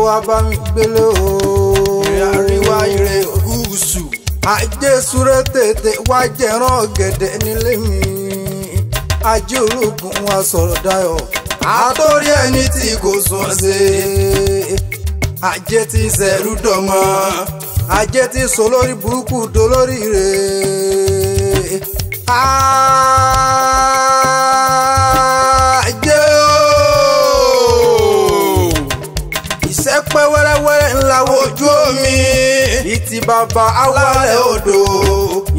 wá bá mi gbélé o. Ire àríwá ire gúúsù. Ajé súré tètè wá jẹran ọ̀gẹ̀dẹ̀ nílé mi. Ajé ológun wa sọ̀rọ̀ dayọ̀. Àtórí ẹni tí kò sùn ṣe. Ajé ti ṣẹ̀rú dọ̀mọ́. Ajé ti sọ lórí burúkú dolórí rẹ̀. Ajé ooo. Ìṣẹ́pẹ́ wẹ́rẹ́wẹ́rẹ́ ńlá wojú omi. Ìtì bàbá awalẹ̀ odò.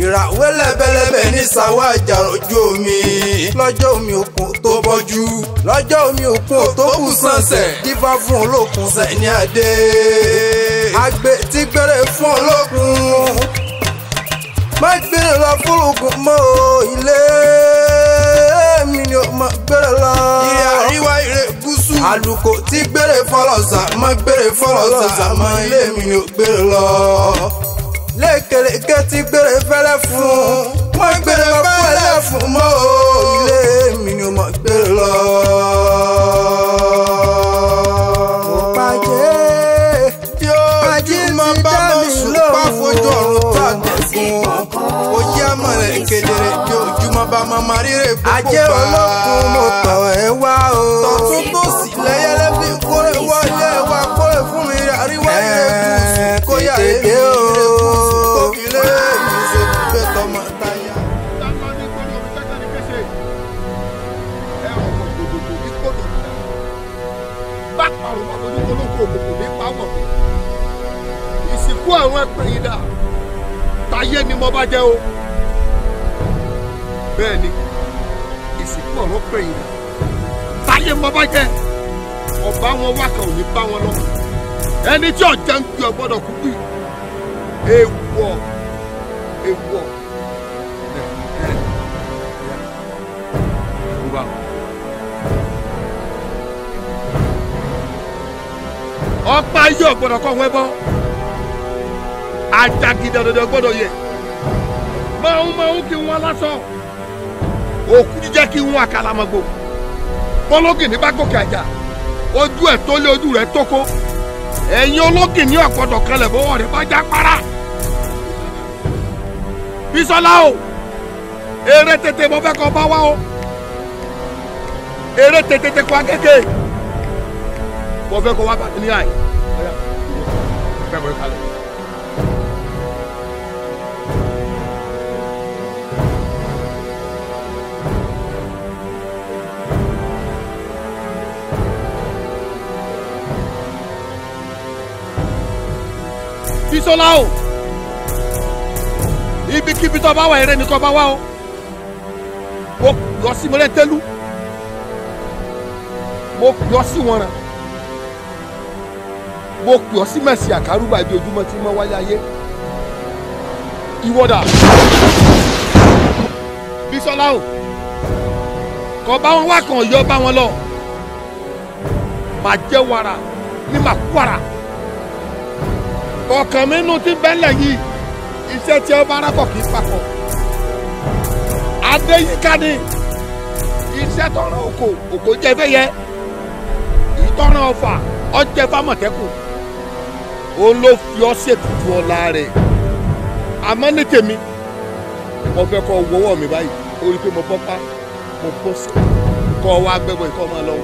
Ìràwé lẹ́bẹ̀lẹ́bẹ̀ ní sàwọ́ àjàrò ojú omi. Lọ́jọ́ omi òkun tó bọ́jú. Lọ́jọ́ omi òkun tó kù sànsẹ̀. Dífá fún olókun sẹ́ni adé. Àgbẹ̀ tí gbére fún olókun. Má gbére lọ fúrukùn mọ́ o, ilé mi ni ó má gbére lọ. Ire àríwá ire gúúsù. Àlùkò tí gbére fọlọ́sà má gbére fọlọ́sà mọ́ ilé mi ni ó gbére lọ. Lékeleke tí gbére fẹ́lẹ́ fún. Má gbére fẹ́lẹ́ fún mọ́ o, ilé mi ni ó má gbére lọ. Mo pàjẹ́ tí ojúmọ́ bá mọ́ sùn pa fojú ọ̀run tó àtẹ̀kùn. Ó jẹ́ àmọ̀rẹ̀ kedere tí ojúmọ́ bá mọ́ máa ríre gbogbo bá. Ajé olókun mo tọ̀ ẹ́ wá o. Tọ̀tún tòsì lẹ́yẹlé fi kórè wọlé wa kórè fún mi àríwá ire gúúsù kó yà lé mi ire gúúsù kó fi lé mi ṣe gbé tọmọ táyà. Ìsìnkú àwọn ẹgbẹ̀yìn dà táyé ni mo bá jẹ́ o. Bẹ́ẹ̀ ni ìsìnkú ọ̀rọ̀ pẹ̀yìn dà táyé mo bá jẹ́. Ọba wọn wá kan ò ní bá wọn lọ. Ẹni tí ọ̀jẹ̀ ń gbé ọ gbọ́dọ̀ kú bí. Èèwọ̀ èèwọ̀. Ọ̀pá ayé ọ̀gbọ́dọ̀ kọ́ wọn bọ́. Àjàgídà dandan gbọ́dọ̀ yẹ. Máa ń kí wọn lásán. Òkú jíjẹ́ kí wọn àkàlàmọ̀gbò. Bọ́lọ́gìnì bá gòkè àjà. Ojú ẹ̀ tó lé ojú rẹ̀ tó kó. Ẹ̀yin ológìnní ọ̀gbọ́dọ̀ kanlẹ̀ bọ́wọ́ rẹ̀ bá já para. Bísọ́lá o, eré tètè mo fẹ́ kọ́ bá wá o. Eré tètè tẹ kọ́ akéèké. Mo fẹ́ kọ́ wá bàtí ní àyè. Fẹ́ bọ̀ kalẹ̀. Bísọ́lá o, ibikíbi tó bá wà eré ni kó bá wà o. Mo yọ sí mọ́lẹ́tẹ́lú, mo yọ sí wọn ràn, mo yọ sí mẹ̀sì àkárúgbà ibi ojúmọ́ tí mo wáyé ayé. Ìwọ́dà Bísọ́lá o, kò bá wọn wá kàn yọ bá wọn lọ. Màá jẹ́ wàrà ní màá kú wàrà. Ọkàn mi nù ti bẹ́lẹ̀ yìí, iṣẹ́ tí ọba arákọ̀ kì í papọ̀. Adéyínká ni iṣẹ́ tọ̀rọ̀ òkò òkò jẹ́ fẹ́yẹ. Ìtọ́ràn ọfà ọjẹ́ fámọ̀tẹ́kùn. Òun ló fi ọ́ ṣètùtù ọlá rẹ̀. Àmọ́ ní tèmi, mo fẹ́ kọ́ wọ́wọ́ mi báyìí. Ó rí i pé mo bọ́ pa, mo bọ́ sí. Kọ́ wa gbẹ́gbọ́ ìkọ́ máa lọ.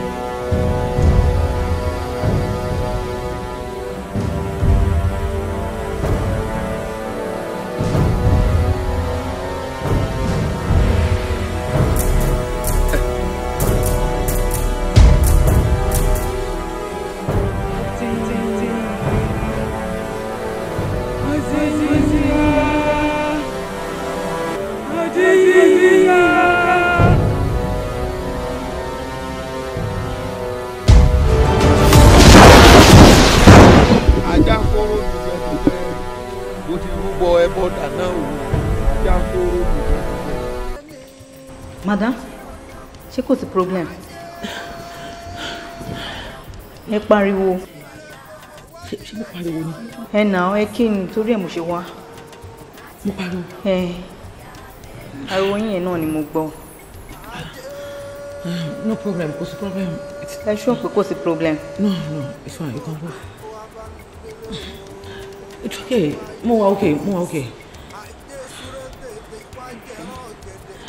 Madam, ṣé kò sí problem? Ẹ pariwo. Ṣé mo pariwo ni? Ẹ nà ẹ kí ni torí ẹ̀ mo ṣe wá. Mo pariwo. Ẹ ariwo yín yẹn náà ni mo gbọ́. No problem, kò sí problem. Ẹ ṣọ́ pé kò sí problem. No, no, it's fine, you can go. It's okay. Mo wà okay, mo wà okay.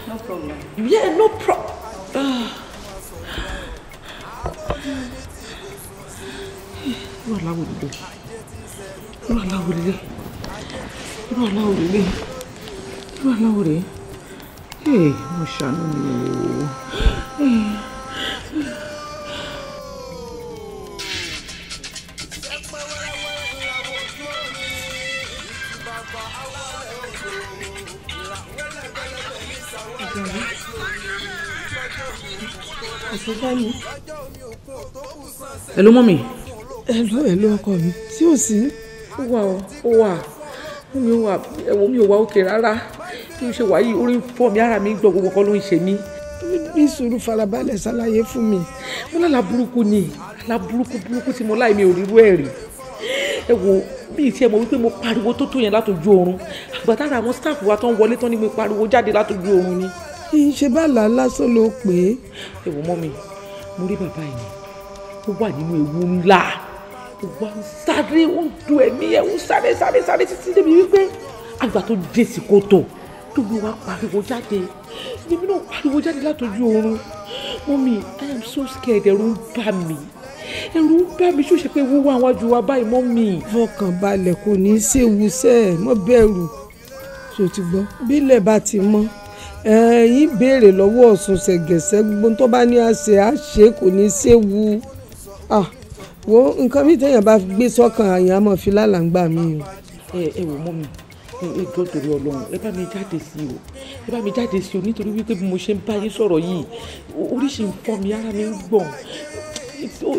No problem. Yeah, no problem. Irú aláwo lélẹ̀. Irú aláwo lélẹ̀. Irú aláwo lélẹ̀. Irú aláwo rèé. Ee, mo ṣàánú mi o. Hello, mommy. Hello, hello, ọkọ mi. Tí ò sí. Ó wà ó, ó wà. Mummy ó wà, ẹ̀wọ̀n mi ò wá òkè rárá. Bí mo ṣe wà yìí, orí ń fọ́ mi, ara mi ń gbọ̀n, gbogbo nǹkan ló ń ṣe mí. Ní sùúrù, farabalẹ̀, ṣàlàyé fún mi. Mo lálàá burúkú ni, àlá burúkú burúkú tí mo láì mi ò rírú ẹ̀ rí. Ẹ wo bí tí ẹ mọ̀ wípé mo pariwo tó tó yẹn látọjú oorun. Àgbàtàrà àwọn staff wa tó ń wọlé tán ni mo pariwo jáde látọjú oorun ni. Kì í ṣe bá làá lásán ló pè é. Ẹ wo mọ́mi, mo rí bàbá yìí, ó wà nínú ewu ńlá, ó wà ń sáré, ó ń du ẹ̀mí ẹ̀, ó ń sáré sáré sáré títí débi wípé àgbà tó dé sí kòtò tó gbé wa pariwo jáde, èmi náà pariwo jáde látọjú oorun. Mọ́mi, I am so scared, ẹ̀rù ń bà mí, ẹ̀rù ń bà mí. Ṣó ṣe pé ewu wà wájú wa báyìí mọ́mi? Fọkàn balẹ̀, kò ní í séwu sẹ́ẹ̀, mọ́ bẹ̀rù. Ṣó ti gbọ́? Bílẹ̀ bá ti mọ́, ẹ̀yin béèrè lọ́wọ́ Ọ̀ṣun ṣẹ̀gẹ̀ṣẹ̀, gbogbo tó bá ní àṣẹ àṣẹ, kò ní í séwu. Ah, wo nǹkan mi téèyàn bá gbé sọ́kàn, àyàn á mọ̀ fi lálàǹgbà mi o. Ẹ wò mọ́mi, ẹ jọ̀ọ́ torí Ọlọ́run, ẹ bá mi jáde sí o, ẹ bá mi jáde sí o, nítorí wípé bí mo ṣe ń bá yín sọ̀rọ̀ yìí, oríṣi ń fọ́ mi, ara mi ń gbọ̀n.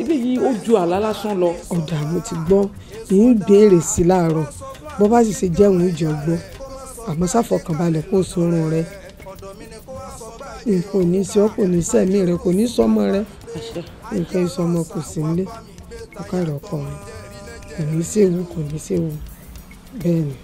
Eléyìí ó ju àlá lásán lọ. Ọ̀dà, mo ti gbọ́, ì ń béèrè sí láàárọ̀, bó bá sì ṣe jẹun ìjọ gbọ́, àmọ́ ṣàfọkànbalẹ̀ kó sorun rẹ. Nǹkan ò ní sí ọ, kò ní sẹ́mi rẹ, kò ní sọmọ rẹ. Nǹkan ìsọmọ kò sí nílé, ọkọ rẹ ọkọ rẹ kò ní séwu, kò ní séwu, bẹ́ẹ̀ ni.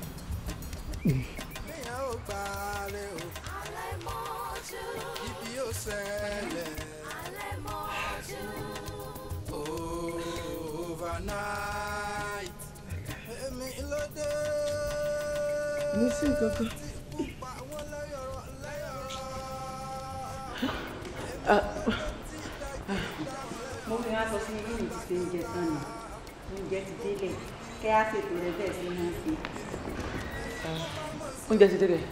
Ní sí nǹkan kan. Mo fi wá sọ sí ilé mi ti ṣe oúnjẹ tán ni, oúnjẹ ti délẹ̀, kẹ́ á ṣètò rẹ bẹ́ẹ̀ sí máa ń ṣe. Oúnjẹ ti délẹ̀?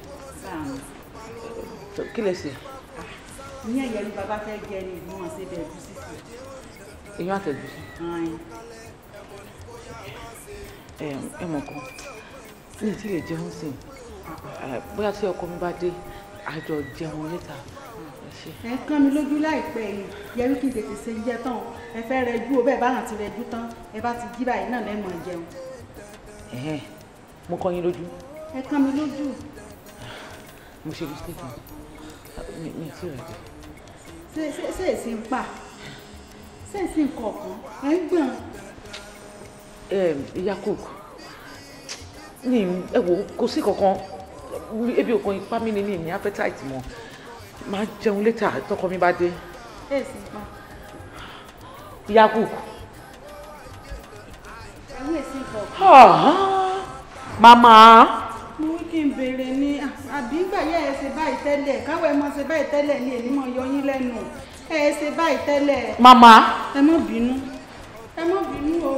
Kí lẹ ṣe? Ní ẹ̀yẹ ni bàbá fẹ́ jẹ ni ìlú wọn ṣe bẹ̀ ẹ̀gúsí sí. Iyán àtẹ̀gúsí? Ẹ mọ̀ kan, mi ò tí lè jẹun sí i, bóyá tí ọkọ mi bá dé, àjọ jẹun létà. Ẹ kán mi lójú láìpẹ́ yìí, yẹrí kí n tètè ṣe jẹ tán. Ẹ fẹ́ rẹjú o, bẹ́ẹ̀ bá hàn ti rẹjú tán, ẹ bá ti jí báyìí náà lẹ́mọ̀ jẹun. Mo kán yín lójú. Ẹ kán mi lójú. Mo ṣe mistake mi, mi ti rẹ̀ jẹ. Ṣé èsì ń pa? Ṣé èsì ń kọ̀ọ̀kan? Ẹ ń gbọ̀n. Ìyá cook, ní ẹ wo kò sí kankan, ebi ò kan ipá mi ní ní appetite mọ́. Máa jẹun létà tọkọ mi bá dé. Èsì ń pa. Ìyá cook. Ẹ̀wọ̀n èsì ń kọ̀ọ̀kan. Màmá. Mo wí kí n béèrè ni, àbí ìgbà yẹ ẹ ṣe báyìí tẹ́lẹ̀, káwọ́ ẹ mọ ṣe báyìí tẹ́lẹ̀ ni èmi mọ̀ yọ yín lẹ́nu. Ẹ ṣe báyìí tẹ́lẹ̀. Màmá. Ẹ má bínú, ẹ má bínú o,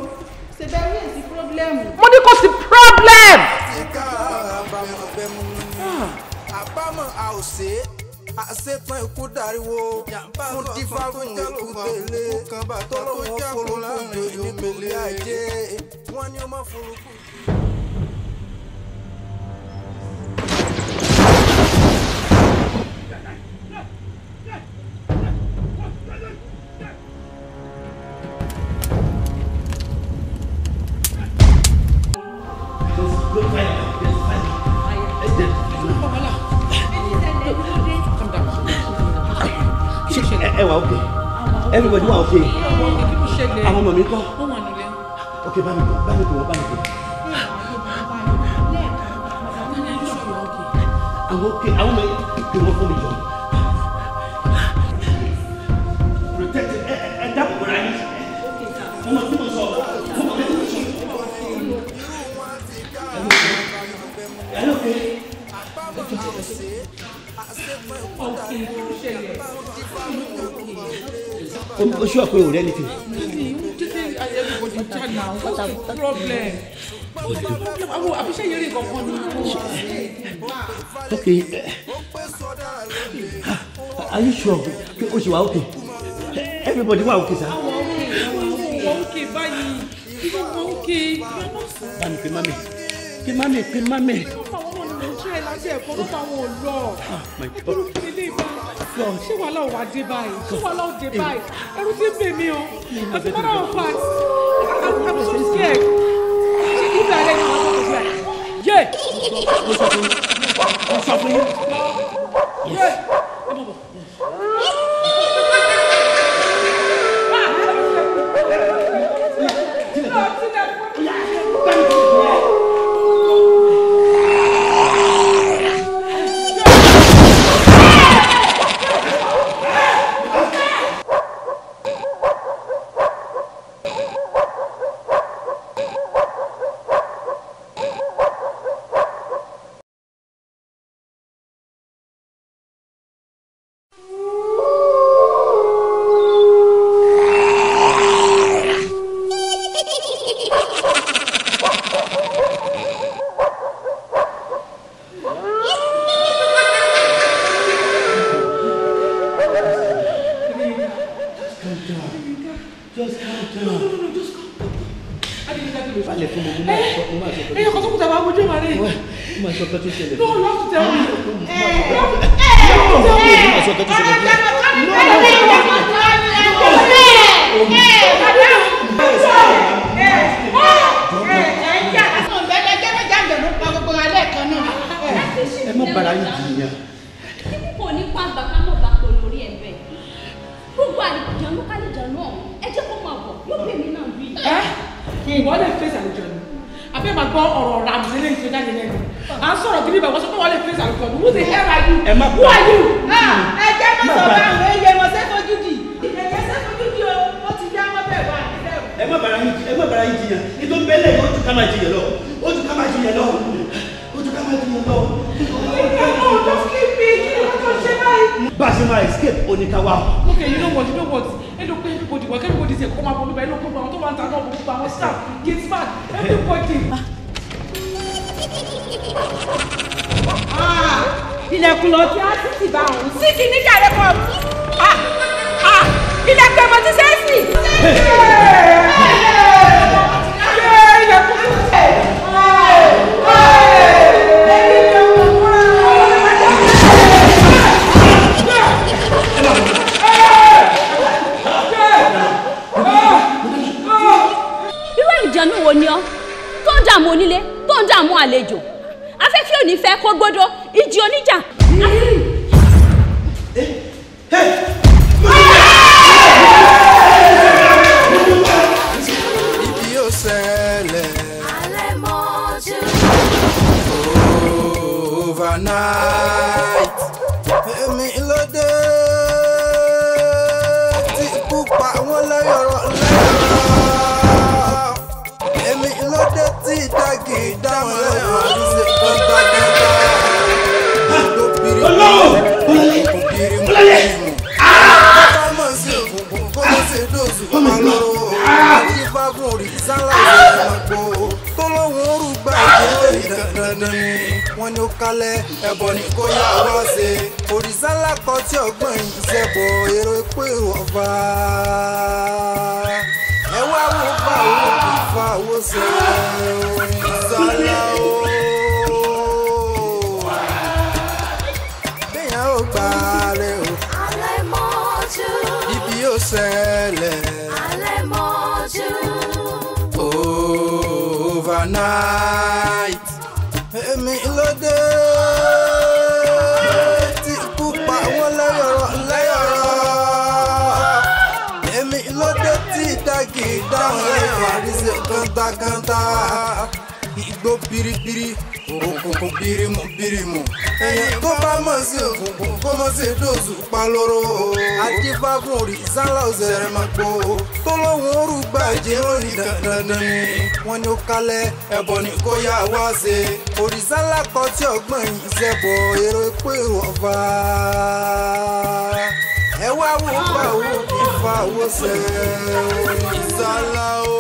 ṣe bẹ́ẹ̀ wí èsì pírọ́blẹ́mù. Mo ní kò sí problem. Àbámọ̀ a ò ṣe é, àṣetán ikú dariwo fún dífá fún èkúté tó lóun forúkú jòjò nítorí ajé wọn ni ó má forúkú. Ẹ wà okay, everybody wà okay, àwọn ọmọ mi kọ́ okay, bá mi kọ́, bá mi kọ́, bá mi kọ́. Àwọn okay, àwọn ọmọ yìí pè wọ́n fún mi jọ. Protect ẹ ẹ dáàbò bọ̀rọ̀ ayé. Mo mọ̀ tí mo sọ, mo mọ̀ tí mo sọ. O ṣú ọ̀pẹ òrẹ́ ni ti. Everybody chat now. What's the problem? What's the problem? Àwọn àbíṣe yẹn rí nǹkan ni. Okay. Are you sure? O ṣì wà okay. Everybody wà okay, sir. Àwọn okay, àwọn okay báyìí. Àwọn okay. Bámi pe mami. Pe mami, pe mami. Àwọn ọmọ ni mo ń try láti ẹ̀kọ́ ló bá wọn lọ. My God. Ṣé wàhálà ò wá dé báyìí? Ṣé wàhálà ò dé báyìí? Ẹ̀rù ti ń bè mí o. As a matter of fact, I'm so scared. Ṣé ibà rẹ̀ ni wọ́n sọ̀rọ̀ sí ẹ̀? Yé! Mo sọ fún yín. Mo sọ fún yín. Yé! Ẹ mọ̀ bọ̀. Ẹ má bára yín jiyàn. Kò ní pa àgbà ká mọ̀ bá kò lórí ẹ̀ bẹ́ẹ̀. Gbogbo àlìjànú kálíjànú ọ̀hún, ẹ jẹ́ kó máa bọ̀, yóò bèmí náà bí. Ẹ ìwọ lè fèsì àlìjànú. Àbẹ́ máa gbọ́ ọ̀rọ̀ ràmù nílé ìṣe jáde lẹ́nu. À ń sọ̀rọ̀ gidi bàbá sọ pé wọ́n lè fèsì àlìjànú. Who the hell are you? Who are you? Ẹ jẹ́ mọ́ sọ bá àwọn ẹyẹ wọn sẹ́fojú dì. Ẹyẹ sẹ́fojú dì o, ó ti já mọ́ bẹ́ẹ̀ wá nílẹ̀ o. Ẹ má bára yín jiyàn. Nítorí bẹ́lẹ̀ ó ju ká máa jiyàn lọ. Ó ju ká máa jiyàn lọ. Ó ju ká máa jiyàn lọ. Just leave me. Kí ni wọ́n tó ṣe báyìí? Bá a ṣe máa escape oníkàwá. Okay, you know what, you know what? Ẹ ló pé everybody wà, everybody ṣe kọ́ máa bọ̀ níbẹ̀, ẹ ló kó àwọn tó wà ń ta náà bọ̀ gbogbo àwọn staff, gate man, everybody. Ilẹ̀kùn lọ tí a sì ti bá òun. Sí kí ní jàre pọ̀. Ilẹ̀kùn ẹ̀mọ́ ti sẹ́ẹ̀sì. Ilẹ̀kùn tó ṣe. Irú àlìjànú wo ni ọ́ tó ń dààmú onílé tó ń dààmú àlejò? Afẹ́fẹ́ ò ní fẹ́ kó gbódó, ìjì oníjà. Ibi yóò ṣẹlẹ̀. Alẹ́ mọ́jú. Overnight. Èmi ló dé tí ikú pa wọ́n lẹ́yọ̀rọ̀ lẹ́yọ̀rọ̀. Èmi ló dé tí ìdágì dáhùn lẹ́yọ̀ àdúgbò kọ́ńtàkọ́ńtà. Ló biri kò biri mú biri mú. Bàbá mọ̀ sí òkùnkùn kó mọ̀ sí dòzù pa lóró. Àdìbàgùn òrìṣà ìgbò tó lóhùn orúgbà ìdílé dandan ni. Wọ́n ní ó kálẹ̀ ẹ̀bọ̀ ní kó yá wá ṣe. Òrìṣà ńlá kan tí ọgbọ́n ìṣẹ̀bọ̀ èrò pé ọba. Ẹ wá wo bá wo ìfà wo ṣe òrìṣà ńlá o. Bẹ́yàn ó gbà rẹ̀ o. Alẹ́ mọ́jú. Ibi yóò ṣẹlẹ̀. Alẹ́ mọ́jú. Overnight. Èmi ló dé tí ikú pa wọ́n lẹ́yọ̀rọ̀ lẹ́yọ̀rọ̀. Èmi ló dé tí ìdágì dáhùn lẹ́yọ̀ àríṣe kántákántá. Igbó biribiri, òkùnkùn birimu birimu. Ẹyẹ tó bá mọ̀ sí òkùnkùn kó mọ̀ sí dòzù pa lóró. Adífágùn òrìṣà ńlá òṣèré máa gbó. Tó lóhùn orúgbà jẹ́ òní dandan ni. Wọ́n ní ó kálẹ̀ ẹ̀bọ̀ ní kó yá wá ṣe. Òrìṣà ńlá kan tí ọgbọ́n ìṣẹ̀bọ̀ èrò pé ọba. Ẹ wá wo bá wo. fàwọ́sẹ̀ ìsàlà o.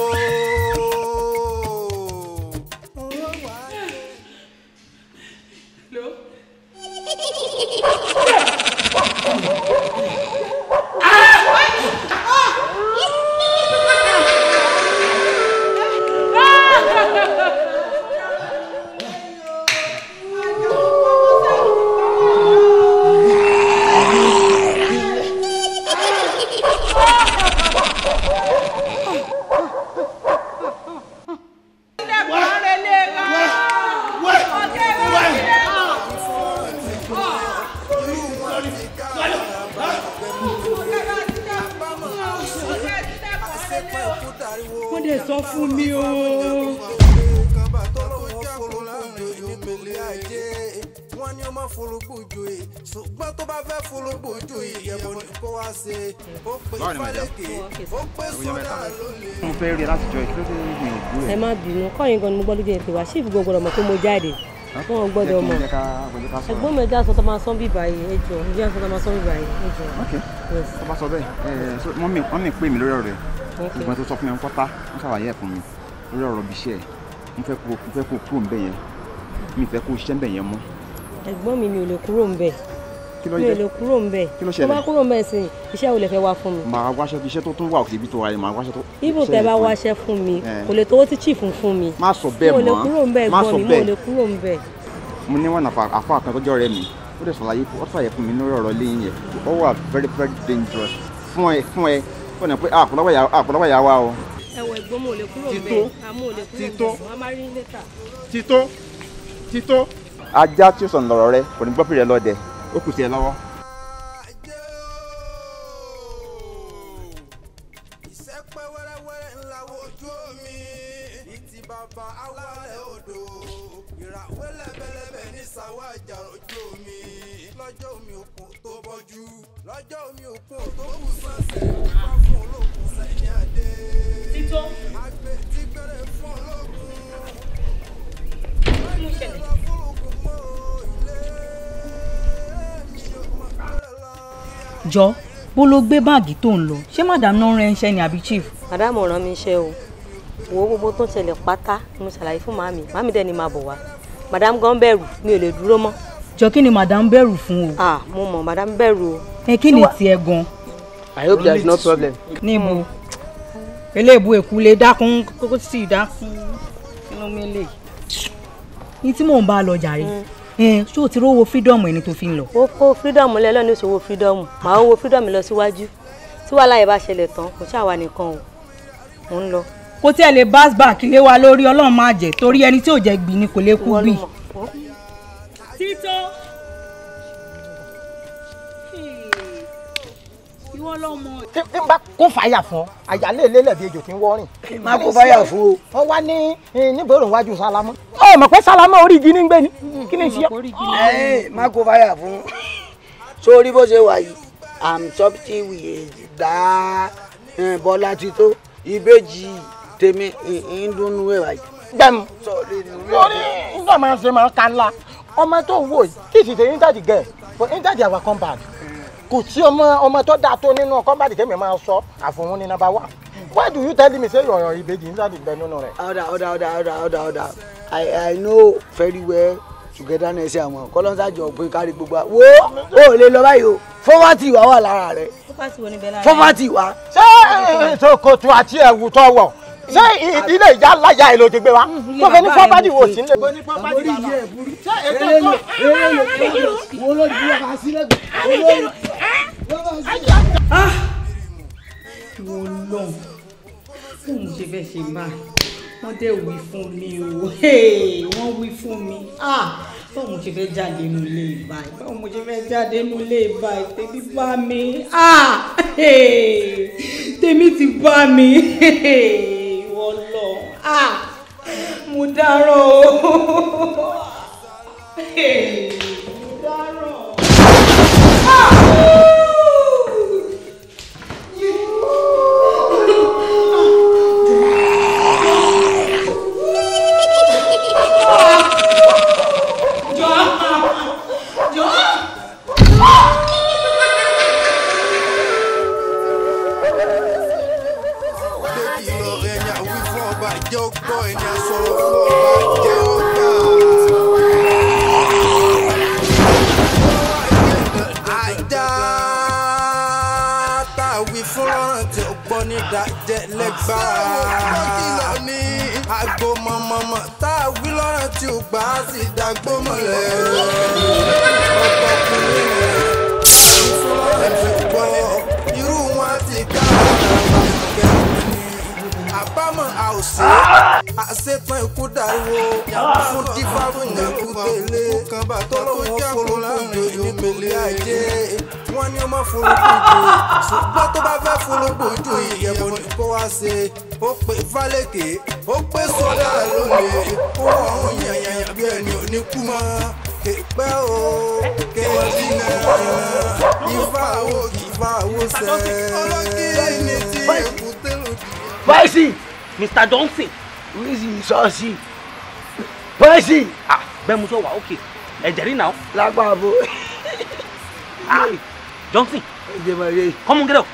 Wọ́n dẹ̀ sọ fún mi o. Wọ́n ní ó máa fúrúgbù joyè, ṣùgbọ́n tó bá fẹ́ fúrúgbù joyè, ìyẹ̀bùn ni kó wá ṣe. Ó pé Fálékè, ó pé sọ́dà lólè. Mo fẹ́ rí ẹ láti jọ ìkílódé mi ò gbúrò ẹ má bínú, kọ́yìn gan ni mo gbọ́ lójú ẹ̀ pé wá ṣífù gbogbo ọmọ pé mo jáde. Wọn ò gbọ́dọ̀ mọ̀. Ẹ̀gbọ́n mi ẹja sọ tó máa sán bíbá yìí, ẹ jọ̀ọ́, ẹja sọ tó máa sán bíbá yìí, ẹ jọ̀ọ́. Ok, tó bá sọ bẹ́ẹ̀, mọ́mì pè mí lórí ọ̀rọ̀ rẹ̀. Ìgbọ́n tó sọ fún mi pátá, wọ́n ṣàlàyé ẹ̀ fún mi lórí ọ̀rọ̀ ibi iṣẹ́ ẹ̀. Mo fẹ́ kó kúrò ńbẹ̀ yẹn, mi fẹ́ kó ṣiṣẹ́ ńbẹ̀ yẹn mọ́. Ẹ̀gbọ́n mi ò lè kúrò ńbẹ̀. Mi ò lè kúrò ńbẹ̀. Tó bá kúrò ńbẹ̀ sí, iṣẹ́ wo lẹ fẹ́ wá fún mi? Màá wáṣẹ́, iṣẹ́ tó tún wà òkè ibi tó wà yẹn, màá wáṣẹ́ tó. Ibo tẹ bá wáṣẹ́ fún mi, kò lè tówó tí chief ń fún mi. Má sọ bẹ́ẹ̀ mọ́. Mi ò lè kúrò ńbẹ̀ ẹ̀gbọ́n mi, mi ò lè kúrò ńbẹ̀. Mo ní wọn àfa kan tọ́jọ́ rẹ mi, ó dẹ̀ ṣàlàyé ó ṣàlàyé fún mi lórí ọ̀rọ̀ lẹ́yìn yẹn. Ó wà very very dangerous fún ẹ fún ẹ fún ẹ pé àpọ̀lọpọ̀ yà wá o. Ẹ wọ ẹ̀gbọ́n mi ò lè kúrò ńbẹ̀, àmọ́ ò lè kúrò ńbẹ̀, wọ́n á máa rí later. Tító Tító. Ajá tí ó sọnù lọ̀rọ̀ rẹ kò ní gbọ́ pèrè lọ́dẹ, ó kù sí ẹ lọ́wọ́. Ìṣẹ́pẹ́ wẹ́rẹ́wẹ́rẹ́ ńlá wojú omi, ìtì bàbá awalẹ̀ odò, ìràwé lẹ́bẹ̀lẹ́bẹ̀ ní sàwọ́ àjà ojú omi. Lọ́jọ́ omi òkun tó bọ́jú, lọ́jọ́ omi òkun tó kù sànsẹ̀, wá fún olókun sẹ́yìn adé. Tító. Àgbẹ̀ tí gbẹ̀rẹ̀ fún olókun. Jọ, bó ló gbé báàgì tó ń lọ, ṣé madam náà rán iṣẹ́ ni àbí chief? Madam ò rán mi iṣẹ́ o. Wo gbogbo tó ń ṣẹlẹ̀ pátá ni mo ṣàlàyé fún màmí. Màmí dẹ̀ ni máa bọ̀ wá. Madam gan bẹ̀rù, mi ò lè dúró mọ́. Jọ, kí ni madam bẹ̀rù fún o? Ah, mo mọ̀, madam bẹ̀rù o. Ẹ kí ni tiẹ̀ gan? I hope there is no problem. Níbo? Eléèbú èkú lè dákun kókó sì dákun inú mi lè. Ní tí mò ń bá a lọ jàre. Ṣé o ti rówó freedom ẹni tó fi ń lọ? Ó kó freedom lẹ́lọ́ ní ìṣòwò freedom. Màá wo freedom lọ síwájú. Tí wàhálà yẹn bá ṣẹlẹ̀ tán, kò ṣàwà nìkan o. Mò ń lọ. Kò tí ẹ lè bounce back lé wa lórí, Ọlọ́run má jẹ́ torí ẹni tí ò jẹ́ gbìn ni kò lè kú gbìn. Tító. Ìwọ lọmọ. Tí n bá kó fàyà fún ọ, àyálé lélẹ̀ bí ejò tí ń wọ́rìn. Má kó fàyà fún o. Wọ́n wá ní níbòrò wájú Sálámọ́. Ó mọ̀ pé Sálámọ́ orí igi ní ń gbé ni. Kí ni ṣe? Ẹ má kó fàyà fún. Sórí bó ṣe wà yìí, I'm something with dá Bọ́lá Tító, ìbejì tèmi ń dúnú ẹ̀ wáyé. Gbẹ̀mú. Lórí nígbà máa ń ṣe máa ń ka ńlá. Ọmọ tó wò yìí, kí sì ṣe íńtàdì gẹ̀, íńtàdì our compound. Kò sí ọmọ tó dáa tó nínú kọ́mbàdì tẹ́mi máa sọ àfọ̀hún ní number one. Why do you tell me say your ìbejì ń sáà bẹ nínú rẹ̀? Ọ̀dà ọ̀dà ọ̀dà ọ̀dà ọ̀dà ọ̀dà I know very well togetherness àwọn kọ́lọ́nsá jọ pé kárí gbogbo wa. Wo o lè lọ báyìí o, fọ́fàtì wà wà lára rẹ̀. Fọ́fàtì wà. Ṣé ṣòkòtò àti ẹ̀wù tó wọ̀ ṣé ilé ìyá láyà ẹ̀ ló ti gbé wa? Tó fẹ́ ní fọ́fàtì wò sí nílé. Orí yìí ẹ̀ burú. Eré lò eré lò wo ló di ọba sílẹ̀ olórí. Ìwọ lọ, fóun ṣe fẹ́ ṣe báyìí, wọ́n dẹ̀ wí fún mi o, wọ́n wí fún mi. Báwo mo ṣe fẹ́ jáde nínú ilé báyìí? Báwo mo ṣe fẹ́ jáde nínú ilé báyìí? Tèmi bá mi. Tèmi ti bá mi. Ìwọ lọ, mo dáràn o. Mo dáràn. jẹ́ ó gbọ́ ẹni asọ̀rọ̀ fún ọba jẹ́ ó gbà. Ajá tá a wí fún lọ́rùn tí ó gbọ́ ní dájẹ́ lẹ́gbàá. Àgbo mọ̀mọ̀mọ̀ tá a wí lọ́rùn tí ó gbà á sì dàgbò mọ̀lẹ́. Ọkọ̀ọ̀kùnrin rẹ̀ fún lọ́rùn tí ó gbọ́ irú wọn ti ká àbámọ̀ àòsí àṣetán ikú dariwo fún dífá fún ikú tẹ̀lé tọ́lọ́wọ́ forúkújò nítorí ajé wọ́n ní ọmọ forúkújò ṣùgbọ́n tó bá fẹ́ forúkújò ìyẹ̀bù ní kó wá ṣe ó pè fálékè ó pè sọ́dà lónìí ó ọ̀hún yànyànyàn bí ẹni ò ní kú mọ́ kéèpẹ́ o kéèpẹ́ jìnnà ifá wo ifá wo sẹ́ ọlọ́kì ní ti èkúté lòdì. Bọ́ìsì. Mr. Johnson. Wíìsì sọ́ọ̀sì. Bọ́ìsì. Ah, bẹ́ẹ̀ mo sọ wà ókè. Ẹ̀jẹ̀ rí náà. Lágbàá bo. Ah, Johnson. Ẹ̀jẹ̀ máa yé. Come on, get up.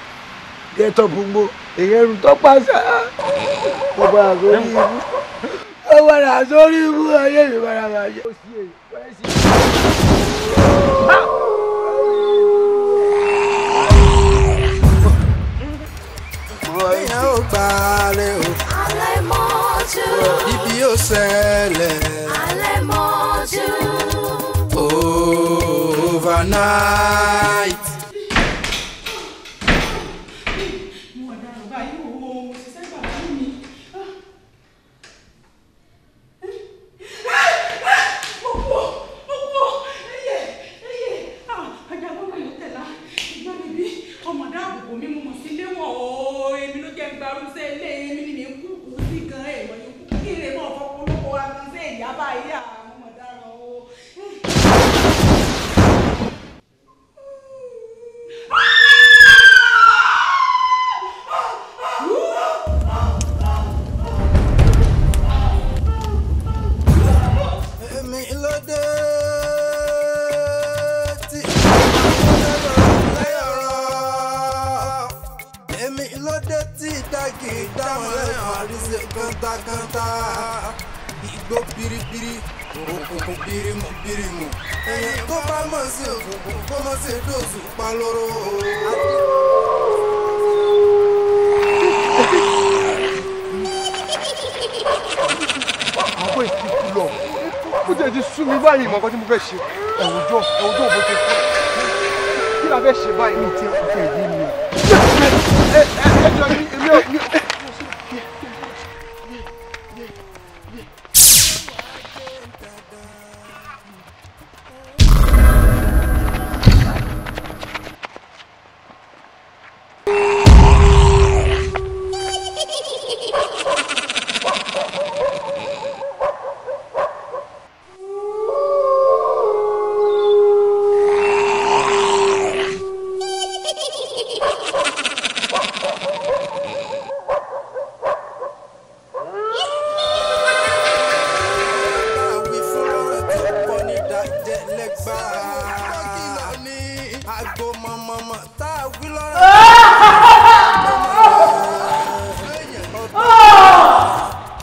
Get up gbogbo. Èyàn rù tó pàṣẹ. Mo padà sórí ibú. Mo padà sórí ibú ayé mi padà bàjẹ́. Èèyàn ò gbàlẹ̀ o. Alẹ́ mọ́jú. Ibi yóò ṣẹlẹ̀. Alẹ́ mọ́jú. Overnight. Mo ọ̀daràn báyìí o, mo ṣiṣẹ́ gbà fún mi. Mo kú o, mo kú o, ẹyẹ, ẹyẹ, ajá gbọ́dọ̀ yóò tẹ̀lá, ìgbà mi bí ọmọdé àbùkù mi mo mọ̀ sí léwọ̀n o, èmi ló jẹ́ gbarúsẹ́ ilé èmi ni mi ń kú kú sí gan èèmọ̀ yìí kú kí èrè náà fọpọlọpọ wa kan sí ìyá báyìí àwọn ọmọdáràn o. Èmi ló dé tí lẹ́yọ̀rọ̀. Èmi ló dé tí dákì dáhùn lẹ́yìn àríṣe kántákántá. Igbó biribiri, òkùnkùn birimu birimu. Ẹ̀yìn tó bá mọ̀ sí òkùnkùn kó mọ̀ sí dòṣù pa lóró. Àwọn èsì kú lọ ó jẹ́ ti sú mi báyìí ìmọ̀ nǹkan tí mo fẹ́ ṣe ẹ̀wùjọ́ ẹ̀wùjọ́ bó ṣe kú kí la fẹ́ ṣe báyìí mi ti ẹ̀ fẹ́ yé mi o. Ẹ ẹ ẹ jọ mi èmi ò mi. Wí fún lọ́rọ̀ tí ó kọ́ ní dájẹ́ lẹ́gbàá. Àgbo mọ̀mọ̀mọ̀ tá a wí lọ́rọ̀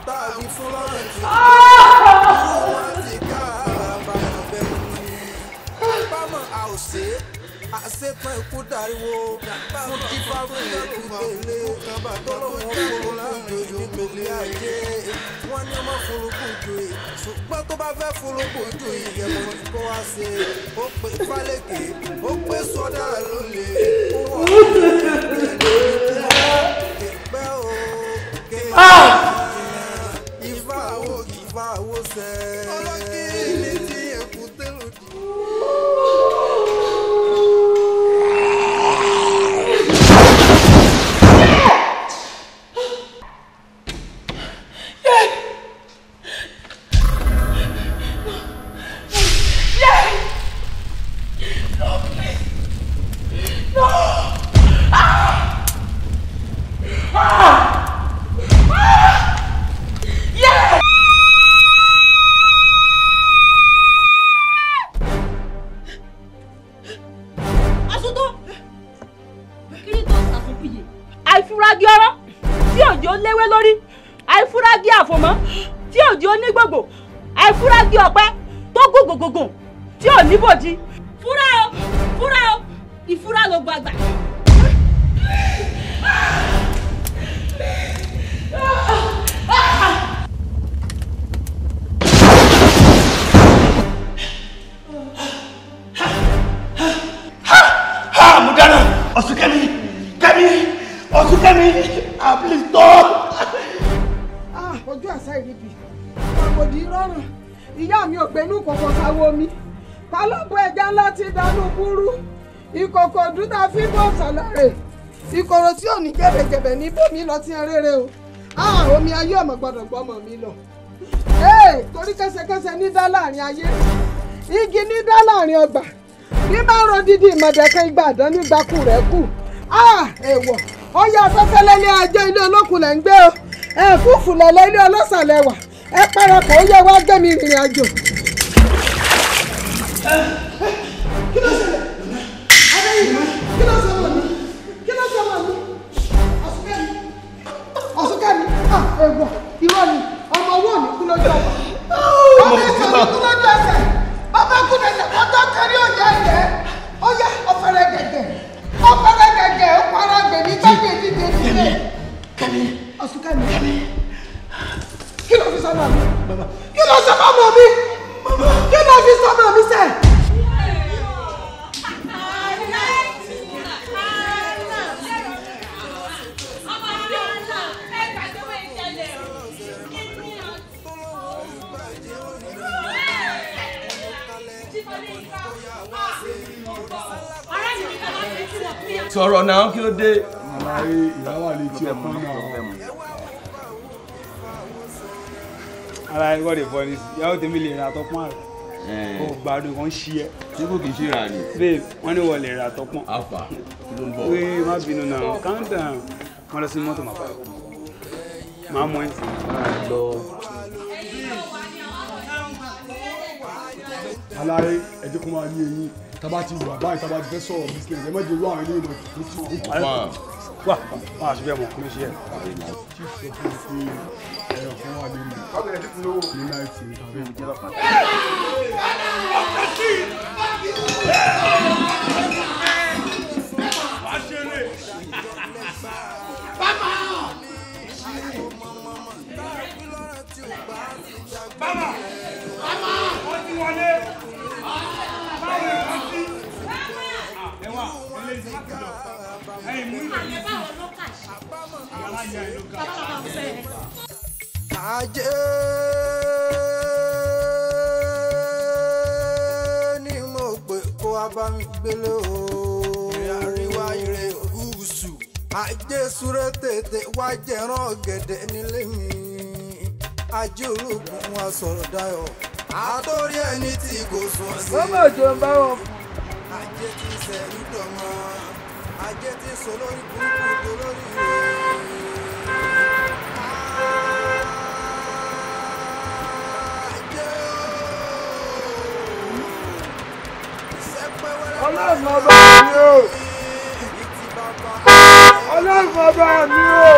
tá a wí fún lọ́rọ̀ tí ó kọ́ wọn ti ká àbàmọ̀ bẹ́ẹ̀ ni. Àbámọ̀ àòsè àṣetán ikú dariwo fún dífá fún ikú tẹ̀lé tọ́lọ́wọ́ forúkújò nítorí ajé wọ́n ní ọmọ forúkújò ṣùgbọ́n tó bá fẹ́ forúkújò ìyẹ̀wò ní kó wá ṣe ó pè fálékè ó pè sọ́dà lólè ó wọ̀ kéèpẹ́ o kéèpẹ́ ifá wo ifá wo sẹ́ ọlọ́kì ní ti èkúté lòdì. Àsùntó kí ni tó sàsùnkú yìí àìfuragi ọ̀rọ̀ tí òjò léwé lórí Àìfúrágí àfòmọ́ tí ò di onígbògbò, àìfúrágí ọ̀pẹ tó gògògògùn tí ò níbòjì. Fúra o, fúra o, ìfúra ló gbàgbà. Ha, mo dáná. Ọ̀ṣunkẹ́mi, Kẹ́mi, Ọ̀ṣunkẹ́mi, please stop. Ojú àṣà ìrìbì àwòdì rọrùn, ìyá mi ò gbénú kòkò sáwọ mi, kọlọ́bù ẹja ńlá ti dànù búrú, ìkòkò dúdà fíbọ̀ sàlàrè, ìkòrò tí ò ní gẹ̀bẹ̀gẹ̀bẹ̀ ní bómi lọ tí ń rere o. Omi ayé ọmọ gbọ́dọ̀ gbọ́mọ mi lọ. Torí kẹsẹkẹsẹ ní dá láàrin ayé, igi ní dá láàrin ọgbà, bí bá ń ro dídì ìmọ̀dẹ̀kẹ́ igba àdán nígbàkú rẹ̀ kù. Èèwọ̀ ọyọ afẹ́fẹ́ lẹ́lẹ́ ajé ilé olókùn lẹ́ ń gbé o, ẹ̀fúùfù lẹ́lẹ́ ilé ọlọ́sàlẹ̀ wà, ẹ parapọ̀ ó yẹ wá gbé mi rìnrìn àjò. Kí ló ṣẹlẹ̀? Adéyìnbá, kí ló ṣẹlẹ̀ mi? Kí ló ṣẹlẹ̀ mi? Ọ̀ṣunkẹ́mi, Ọ̀ṣunkẹ́mi, èèwọ̀ irọ́ ni, ọmọ owó ò ní kú lójú ọmọ. Ọmọ ẹ̀sọ́ ní kú lójú ẹsẹ̀, bàbá kú lẹ́sẹ̀ kọ́tọ́ kárí òjá ẹ̀jẹ̀, ó yá ọ̀fẹ́rẹ́ gẹ̀gẹ̀, ọ̀fẹ́rẹ́ gẹ̀gẹ̀, ó para gbèmí gbàgbé dídé dídé. Kẹ́mi, Ọ̀ṣunkẹ́mi, kí ló fi sọ́mọ mi? Kí ló sọ fọ́mọ mi? Kí ló fi sọ́mọ mi sẹ́? Sọ̀rọ̀ náà, kí ló dé? Màmá rí ìyáwó létí ọkọ náà. Ara ẹ gbọ́dọ̀ fọ́ ni ìyàwó tèmi lè ra tọpọ́n rẹ̀. Ó gbádùn kan ṣí ẹ. Ṣé kò kì í ṣe rà ni? Babe, wọ́n ní wọ́n lè ra tọpọ́n. Alfa, kí ló ń bọ̀? Wé má bínú náà, calm down. Wọ́n lọ sí mọ́tò màá bá máa mú ẹ̀ sí. Aláyé, ẹ jẹ́ kó máa ní eyín. Tábà ti wà báyìí, tábà ti fẹ́ sọ̀rọ̀ business, ẹ má jẹ́ irú àwọn ilé ìmọ̀ tó ti wà. Wà á ṣe bẹ́ẹ̀ mọ̀, kí ló ṣe ẹ̀? Chief sọ fún mi pé ẹ̀rọ kan wà nínú ní náìtì tàbí. Bàbá! Bàbá! Ó ti wọlé! Báwo ni wọ́n ti? Ẹ̀wà, ẹlẹ́yìn ti lọ. Ẹ̀yìn mú ìwé yìí sí. Aláya ìlú ká. Ajé ni mo pè kó wá bá mi gbélé o. Ìrìn àríwá ire gúúsù. Ajé súré tètè wá jẹran ọ̀gẹ̀dẹ̀ nílé mi. Ajé ológun wa sọ̀rọ̀ dayọ̀. Àtòrí ẹni tí kò sùn sí. Wọ́n mọ̀ jọ ń bá wọn. Ajé ti sẹ̀rú dọ̀mọ́. Ajé ti sọ lórí burúkú dolórí rẹ̀. Ọlọ́run ọba mi o. Ọlọ́run ọba mi o.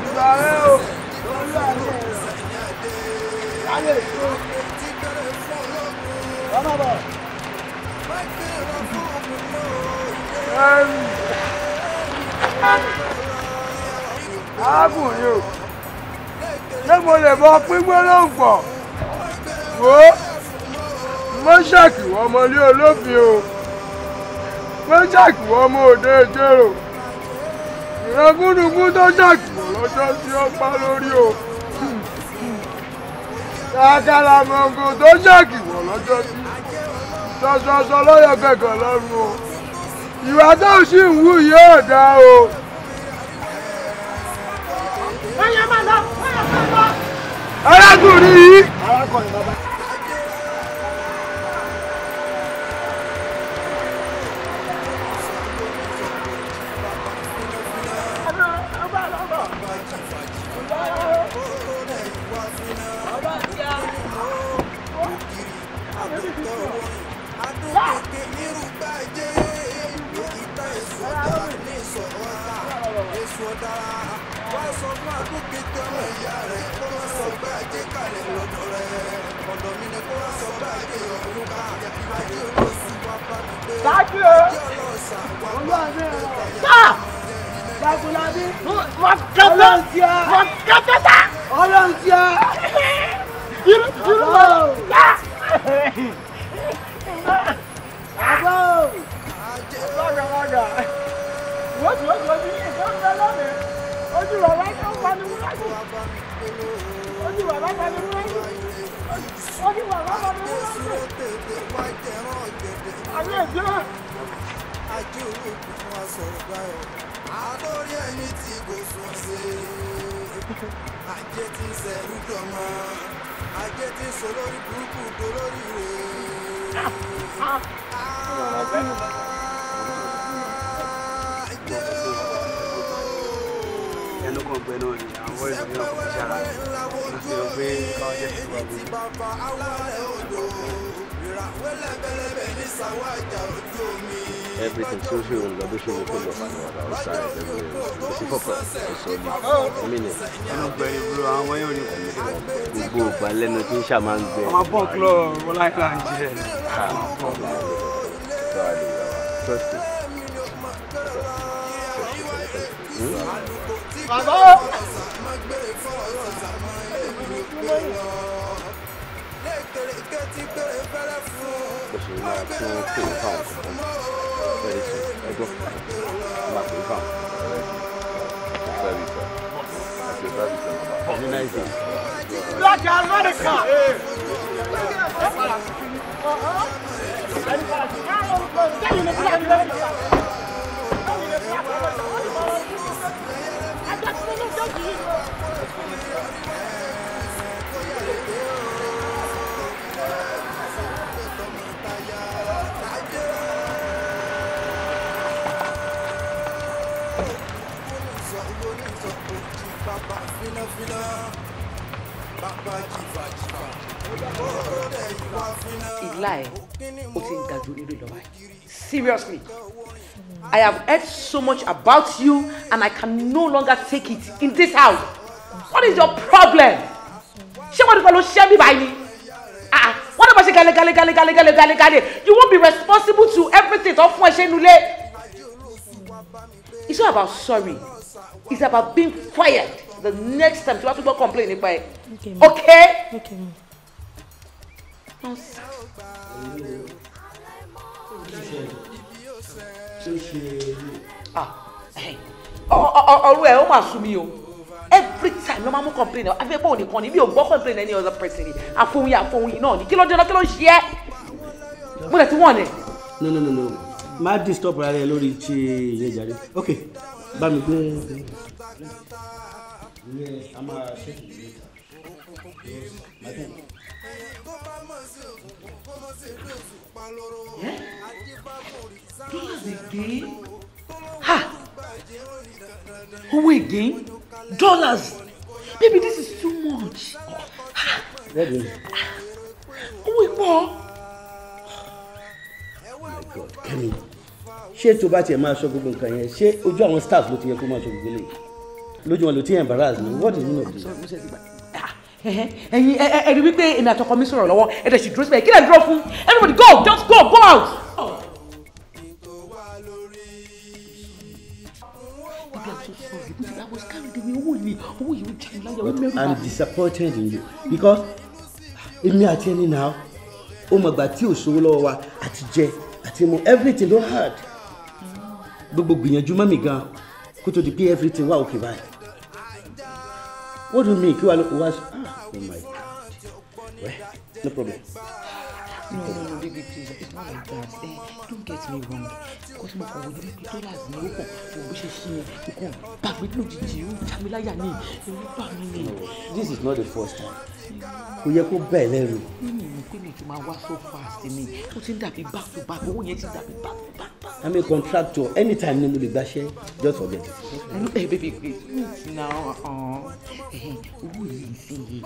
Ìgbà rẹ o. Arákùnrin o, ṣé mo lè bọ pín gbólóhùn pọ̀? Wò ó, mọ́ṣáàkì ọmọlé olófin o, mọ́ṣáàkì ọmọ òde ìjérò, ìran gúnugún tó ṣàkìwọ̀ lọ́jọ́ tí ó pa lórí o, àkàlàmọ̀gò tó ṣàkìwọ̀ lọ́jọ́ tí ṣọṣọṣọ lọ́yọ̀ kẹ̀kẹ́ lọ́rùn o, ìwà tó sì ń wù yóò dá o. Arákùnrin yìí. Arákùnrin bàbá. ọ̀dára ní ìsọ̀ ọ̀tá èso ọ̀dára wá sọ fún àdúgbò ọmọ ìyá rẹ̀ kó má sọ pé ajé kalẹ̀ lọ́dọ̀ rẹ̀ ọ̀dọ̀ mi ni kó má sọ pé ajé ọ̀hún ká ajé olóṣù wá bá mi gbé ajé ọlọ́sà wá bá mi gbé tàyà. Jagunlabi. Ọlọ́ntíá. Ọlọ́ntíá. Irú lọ. Àbọ̀. Lọ́gàlọ́gà. Wọ́n ti nǹkan ń bẹ lónìí. Ojú bàbá tó ń fani wúrẹ́sì. Ojú bàbá fani wúrẹ́sì. Ojú bàbá fani wúrẹ́sì. Àbí èdè. Ajé owó kò fún wa sọ̀rọ̀ báyọ̀. Àtọ́rí ẹni tí kò sùn sí. Ajé ti ń sẹ̀rú dọ̀mọ́. Ajé ti ń sọ lórí burúkú dolórí rẹ̀. Ẹnu kan gbẹ náà ni àwọn boys mi náà kò fi ṣara láti rò pé káwọn jẹ́ kí wọ́n gbé. Bàbá awalẹ̀ odò, ìràwé lẹ́bẹ̀lẹ́bẹ̀ ní sàwájà ojú omi. Everything tó ṣe òun lọ bó ṣe wù kó lọ outside everywhere. Kò sí fọkàn ẹ̀sọ́ ni omi ni. Ẹnu gbẹ ni bro, àwọn yóò ní kò ní. Gbogbo ìgbà lẹ́nu tí ń ṣà máa ń gbẹ. Ọmọ bọ́ọ̀ club Bọ́lá ìlà ń jẹ. Trust me. Bàbá. Bó ṣe máa tún pè é fáwọn kankan very soon. Ẹgbọ́n máa pè é fáwọn. Ní nice day. Black America. Ìlà ẹ̀ ó ti ń ga ju rírì lọ báyìí. Seriously, I have heard so much about you and I can no longer take it in this house. What is your problem? Ṣé wọ́n ti pẹ̀lú ṣẹ́ mi báyìí ni? Wọ́n ti bá ṣe gale gale gale gale gale gale gale. You won't be responsible to everything tó fún ẹ ṣe nulẹ̀. It's not about sorry. It's about being fired the next time tí wọ́n tún gbọ́ complain nípa ẹ. Okay? Okay. Nonsense. Ọ̀rọ̀ ẹ̀ ó máa sú mi o. Every time ló máa mú complain náà, afẹ́ bọ́ọ̀ nìkan ni mi ò gbọ́ complain any other person ni. Àfohùn àfohùn náà ni kí ló dé náà, kí ló ń ṣe ẹ́? Mo lè ti wọ̀n ni. No no no no, má disturb ara rẹ lórí ti ìyẹn jàre. Ok, bá mi gbé. Ìyẹn a máa ṣe Dollars again? Ha! Owó again? Dollars! Baby, this is too much. Ha! Owó ìpọ̀. Oh my God, Kẹ́mi, ṣé tó bá tiẹ̀ máa sọ gbogbo nǹkan yẹn, ṣé ojú àwọn staff ló ti yẹ kó máa sọ gbogbo eléyìí? Lójú wọn ló ti embarrass mi, what is the meaning of this? Ẹ̀yin ẹ rí wípé èmi àtọkọ mi sọ̀rọ̀ lọ́wọ́, ẹ dẹ̀ sì dúró síbẹ̀, kí lẹ̀ dúró fún? Everybody go, just go, go out! Baby, I'm so sorry. I was carried away. Owó yìí, owó yìí ó jẹ́ mi láyà, ó mẹ́rù I'm disappointed in you because èmi àti ẹni náà ó mọ̀ gbà tí ò sówó lọ́wọ́ wa àti jẹ àti mu everything don hard. Gbogbo gbìyànjú mọ́mì gan kó tó di pé everything wà okay báyìí. What do you mean? Kí wàá ló wá oh my God. Well, no problem. No, no, no, baby, please. It's not like that. Don't get me wrong. Because mo kàn wò ní wípé dollars ni ó kàn wò bó ṣe ṣe yẹn, ó kàn bà mí lójijì, ó já mi láyà ní, ẹ̀rù bà mí ni. This is not the first time. Kò yẹ kó bẹ́ẹ̀ lẹ́rù. Nínú ìmọ̀ pé mi ti máa wá so fast ni, ó ti ń dàbí back to back, owó yẹn ti dàbí back to back back I'm a contractor. Anytime ni mo lè gbaṣẹ́, just forget it. Hey, baby, wait, wait now. Owó yìí sí yìí,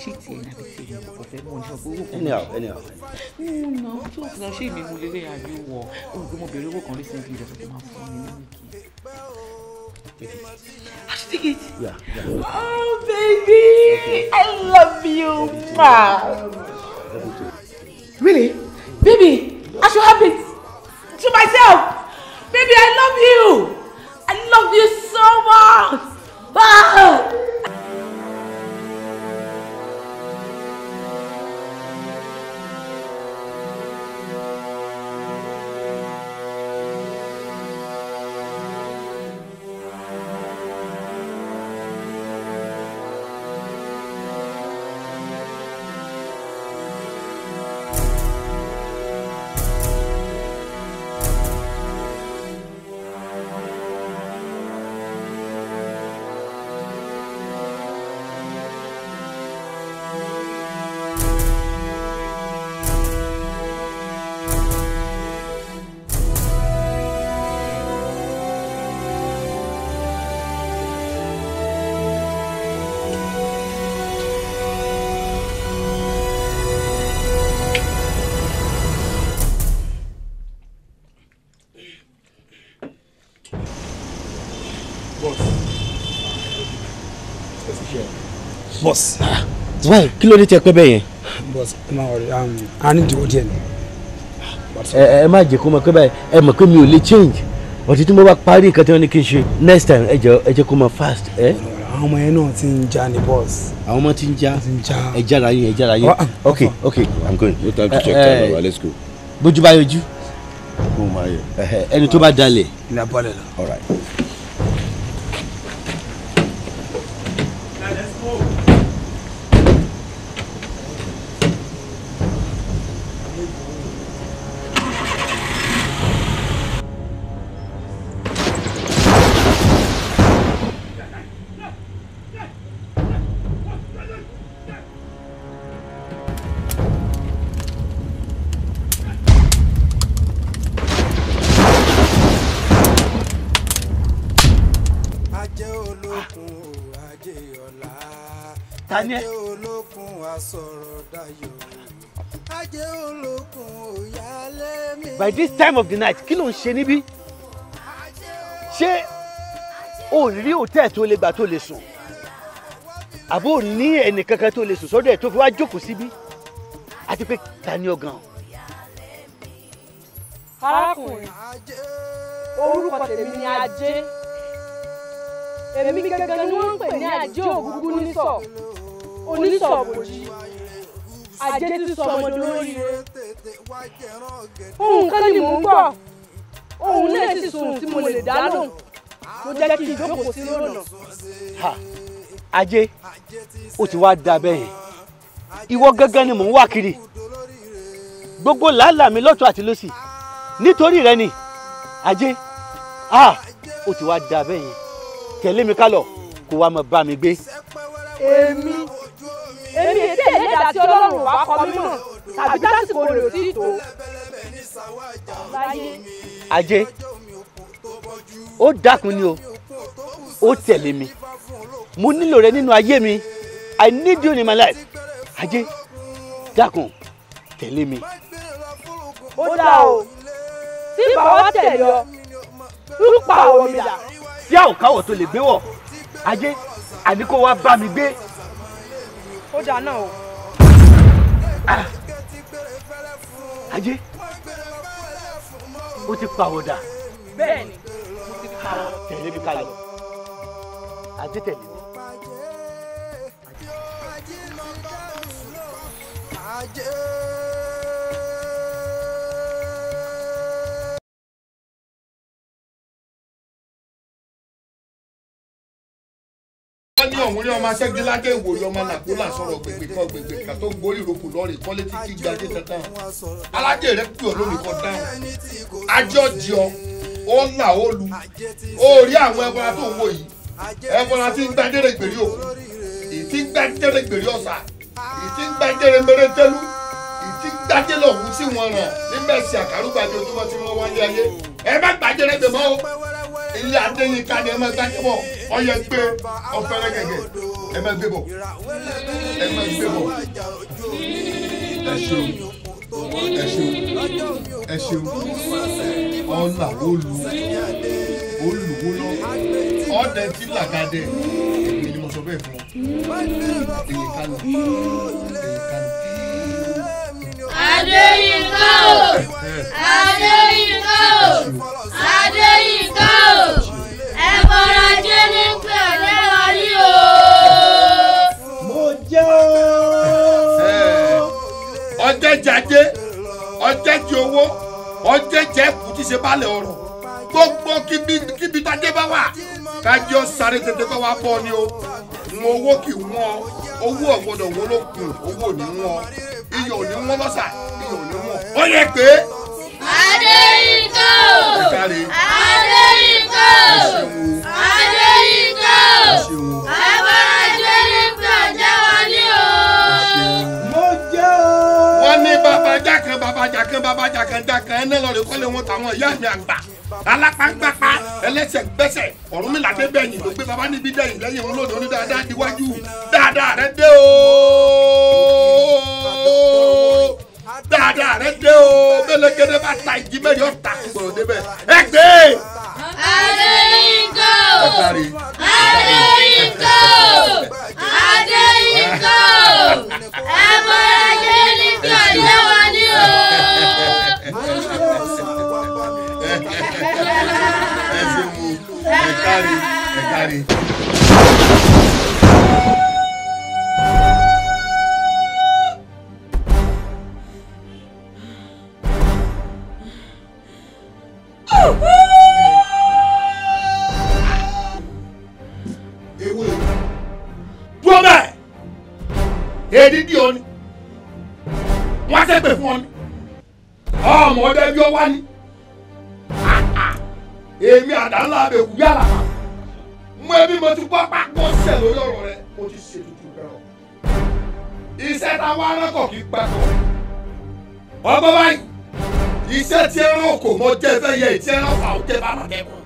ṣé tiẹ̀ náà bí tiẹ̀ kò fẹ́ mọ̀ ní ọgbọ́n owó kan. Anyhow, anyhow. No, talk now, ṣé èmi mo lélẹ̀ àbí wọ̀? Olùgbé mo bèrè owó kan recently, ìjọba tó máa fún mi ní wíìkì. Take it. I should take it. Yeah, yeah. Oh, baby, okay. I love you. Love you too. Really? Baby, I should have it to myself. Baby, I love you. I love you so much. Ah! Boss. Why? Kí ló dé tẹ́ pẹ́ bẹ́ẹ̀ yẹn? Boss, ẹ má worry, a ní ìdíwọ́ díẹ̀ ni. Ẹ má jẹ́ kó mọ̀ pé báyìí, ẹ mọ̀ pé mi ò lè change. Ọtí tí mo bá parí nǹkan tí wọ́n ní kí n ṣe next time, ẹ jẹ́ kó mọ̀ fast. Àwọn ọmọ yẹn náà ti ń já ni, boss. Àwọn ọmọ ti ń já. Ẹ jára yín, ẹ jára yín. Okay, okay, I'm going. No time to check time, baba. Let's go. Bójú bá yọjú. Ẹni tó bá dalẹ̀. Ilé abọ́lẹ̀ lọ. All right. Ajé olókun asọ̀rọ̀ dayọ̀. Ajé olókun òyàlé mi. By this time of the night, kí ló ń ṣe níbí? Ṣé o rí hòtẹ́ẹ̀lì tó lè gbà tó lè sùn? Àbó ò ní ẹnì kankan tó lè sùn sọ́dọ̀ ẹ̀ tó fi wá jókòó síbí? Àti pé ta ni ọ gan? Arákùnrin, orúkọ tèmi ni Ajé. Èmi gẹ́gẹ́ ni wọ́n ń pè ní Ajé Ògúngún nísọ̀, onísọ̀ bòjì, Ajé tí sọ ọmọdé lóríire. Ohun kan ni mò ń gbọ́, ohun náà sì sùn tí mo lè dá lóhùn, ló jẹ́ kí n jókòó sí lọ́nà. Ha! Ajé, ó ti wá da bẹ́ẹ̀ yẹn. Ìwọ gángan ni mò ń wá kiri. Gbogbo làálàá mi lọ́tún àti lósì. Nítorí rẹ ni, Ajé, ah! Ó ti wá da bẹ́ẹ̀ yẹn. Tẹ̀lé mi ká lọ, kó wá máa bá mi gbé. Èmi ètè ẹlẹ́dàá tí Ọlọ́run wá kọ mímọ̀ tàbí tásìkò rẹ̀ ò tí ì tó. Ajé, ó dákun ni o, ó tẹ̀lé mi. Mo nílò rẹ nínú ayé mi. I need you in my life. Ajé, dákun, tẹ̀lé mi. Ó dáa o, tí bàbá tẹ̀lé ọ, rúpa àwọ̀ mi dà. Tí a ò káwọ̀ tó lè gbé wọ̀, Ajé, àní kó wá bá mi gbé. Ó dáa náà o. Ajé, ó ti pàwọ̀dà. Bẹ́ẹ̀ni, mo ti pàwọ̀dà. Tẹ̀lé mi ká lọ. Ajé tẹ̀lé mi. Ajé. Wọ́n ní ọ̀hún rí ọmọ aṣẹ́gilájẹ́ ìwòrí ọmọ làkúlà sọ̀rọ̀ gbègbè kan gbègbè kan tó gborí ìrókò lọ́ọ̀rì kọ́lé títí gbajé tantan. Alájẹ rẹ pè ọ́ lónìí kan dáhùn. Ajé ọ̀jì ọ, ó là ó lu. Ó rí àwọn ẹbọra tó ń wò yìí. Ẹbọra tí ń gbajẹ́rẹ́ gbèrí òkú, èyí tí ń gbajẹ́rẹ́ gbèrí ọ̀sà, èyí tí ń gbajẹ́rẹ́ mẹrẹtẹ́lú, èyí tí ń gbajẹ́rẹ́. gbájé lọ wù sí wọn ràn ní mẹ́sì àkàrúgbàjọ ojúmọ́ tí wọ́n wáyé ayé ẹ má gbàjé rẹ gbèmọ́ o ilé Adéyínká ni ẹ má gbàjé bọ̀ ọyẹ gbé ọ̀fẹ́rẹ́ gẹ̀gẹ̀ ẹ má gbé bọ̀ ẹ má gbé bọ̀ ẹ ṣeun ẹ ṣeun ẹ ṣeun ọ̀là olùwó lọ ọ̀dẹ tí làgàdẹ èmi ni mo sọ bẹ́ẹ̀ fún ọ èyí kánú èyí kánú. Adéyínká o Adéyínká o Adéyínká o ẹ̀bọ̀rọ̀ ajé ní pé ọ̀dẹ́ wa ní o. Mo jẹ́ o. Ọjẹ́jẹ́ ajé ọjẹ́jẹ́ owó ọjẹ́jẹ́ kù tí ṣe balẹ̀ ọ̀rọ̀ gbogbo kíbi tajé bá wà kájọ sáré tètè kọ́ wa bọ́ ni o wọn owó kì í wọ́n owó ọ̀gbọ́dọ̀ wọ́n ló kùn owó ò ní wọ́n iyọ̀ ò ní wọ́n lọ́sà iyọ̀ ò ní wọ́n ó yẹ pé. Adéyínká o Adéyínká o Adéyínká o ẹ̀bọ̀rọ̀ ajé ní pé ọ̀jẹ̀ wa ní o. Mo jẹ́ o. Wọ́n ní bàbá jákan bàbá jákan bàbá jákan jákan ẹ̀ náà lọ́ọ́ kọ́lé wọn tàwọn ìyá mi àgbà alápáńgbápá ẹlẹ́sẹ̀ gbẹ́sẹ̀ Ọ̀rúnmìlà dé bẹ̀yìn ló gbé bàbá níbi dẹ̀yìn lẹ́yìn òun lónìí oní dáadáa diwájú dáadáa rẹ dé o dáadáa rẹ dé o mélégédé bá ta ìjì mẹ́rin ọ̀tà gbọ̀rọ̀ débẹ̀ ẹ gbé. Adéyínká o Adéyínká o Adéyínká o ẹ̀bọ̀rọ̀ ajé ní kí ọ̀jẹ̀ wa ní o. Ẹ ṣeun ẹ kárí ẹ kárí. Ewé dúró bẹ́ẹ̀ èdìdí ọ ni wọ́n á ṣépè fún ọ ni ọmọ ọdẹ bí ọ wá ni èmi àdánlá abẹ́kú yàrá mú ẹbí mo ti gbọ́ pápọ̀ sẹ̀ lórí ọ̀rọ̀ rẹ mo ti ṣètùtù bẹ̀rọ̀ iṣẹ́ táwa arákọ̀ kì í papọ̀ ọgbọ́n báyìí iṣẹ́ tí ẹran kò mọ jẹ́ fẹ́ yẹ ìtí ẹran fà ó jẹ́ bá má kẹ́kọ̀ọ́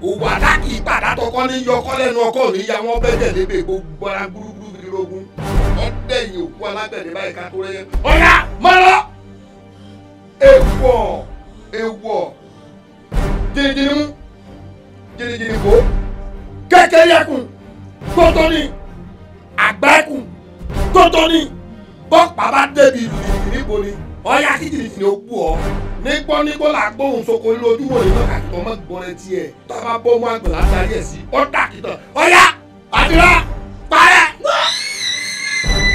òwò àdá kì í padà tọkọ ní yọkọ lẹ́nu ọkọ ní ya wọn bẹ́ẹ̀ lébè gbogbo ara gbúrúgbúrú fi rogun ọdẹ yìí òkú alágbẹ̀dẹ báyìí ká tó rẹ ọ̀yà mọ́lọ́ ewọ̀ ewọ̀ jìnnìjìnnì mú jìnnìjìnnì kó kékeré ẹkùn tótó ní àgbà ẹkùn tótó ní bọ́pàá bá débi ìlú jìnnìjìnnì bo ni ọ̀yà kí jìnnìjìnnì ó gbó ọ nígbọ́ nígbọ́ là gbóhùn soko lójúmọ̀ nínú kàkìtàn mọ́ gbọ́rẹ́ tiẹ̀ tá a bá bọ́ mọ́ àgbẹ̀ látàrí ẹ̀ sí ọ́ dàkìtàn ọ̀yà àdúrà parẹ́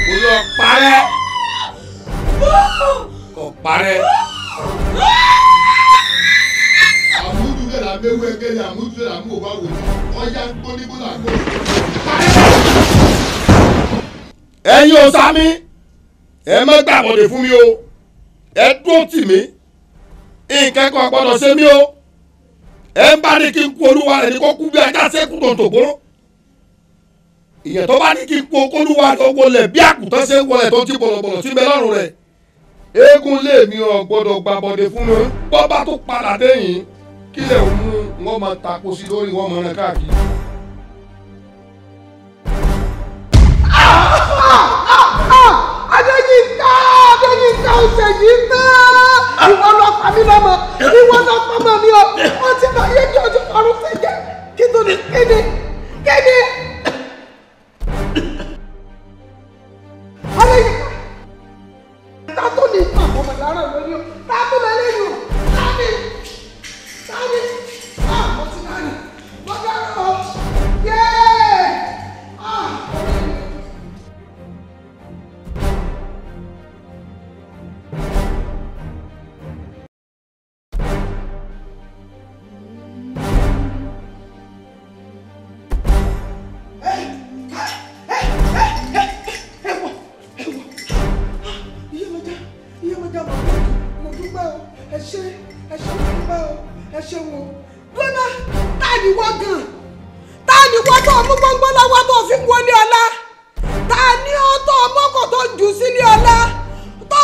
mo lọ parẹ́ kò parẹ́. Àmúdú lè la méwú ẹgẹ́ ni àmúdú lè la mú òbá wò ni ọ̀yà gbónígbó là gbóhùn. Ẹ̀yin ò sá mi ẹ má gbàbọ̀dè fún mi o ẹ dúró tì mí nǹkan kan gbọ́dọ̀ ṣe mí o ẹ ń bá ní kí n kú olúwa rẹ̀ ní kó kú bí ajá sẹ́kù tòǹtò gbóró ìyẹn tó bá ní kí n kú olúwa rẹ̀ wọlé bí àkùtàn ṣe ń wọlé tó ti bọ̀lọ̀bọ̀lọ̀ sí mi lọ́rùn rẹ̀ eégún lé mi ò gbọ́dọ̀ gbàbọ̀dè fún mi bọ́ bá tó padà déyìn kílẹ̀ mú wọn máa tako sí lórí wọn máa rìn káàkiri. Adéyínká Adéyínká ọ̀sẹ̀ yìí tán ìwọ lọ pa mí lọ́mọ ìwọ lọ pa mọ́ mi o wọ́n ti bá yé kí ojú ọ̀run ti jẹ́ kí tó ní kéde kéde. Adéyínká tátó ní àwọn ọmọ ìlànà lórí o tátó lọ lẹ́nu o tani tani mo ti dání mo dáná o yéé.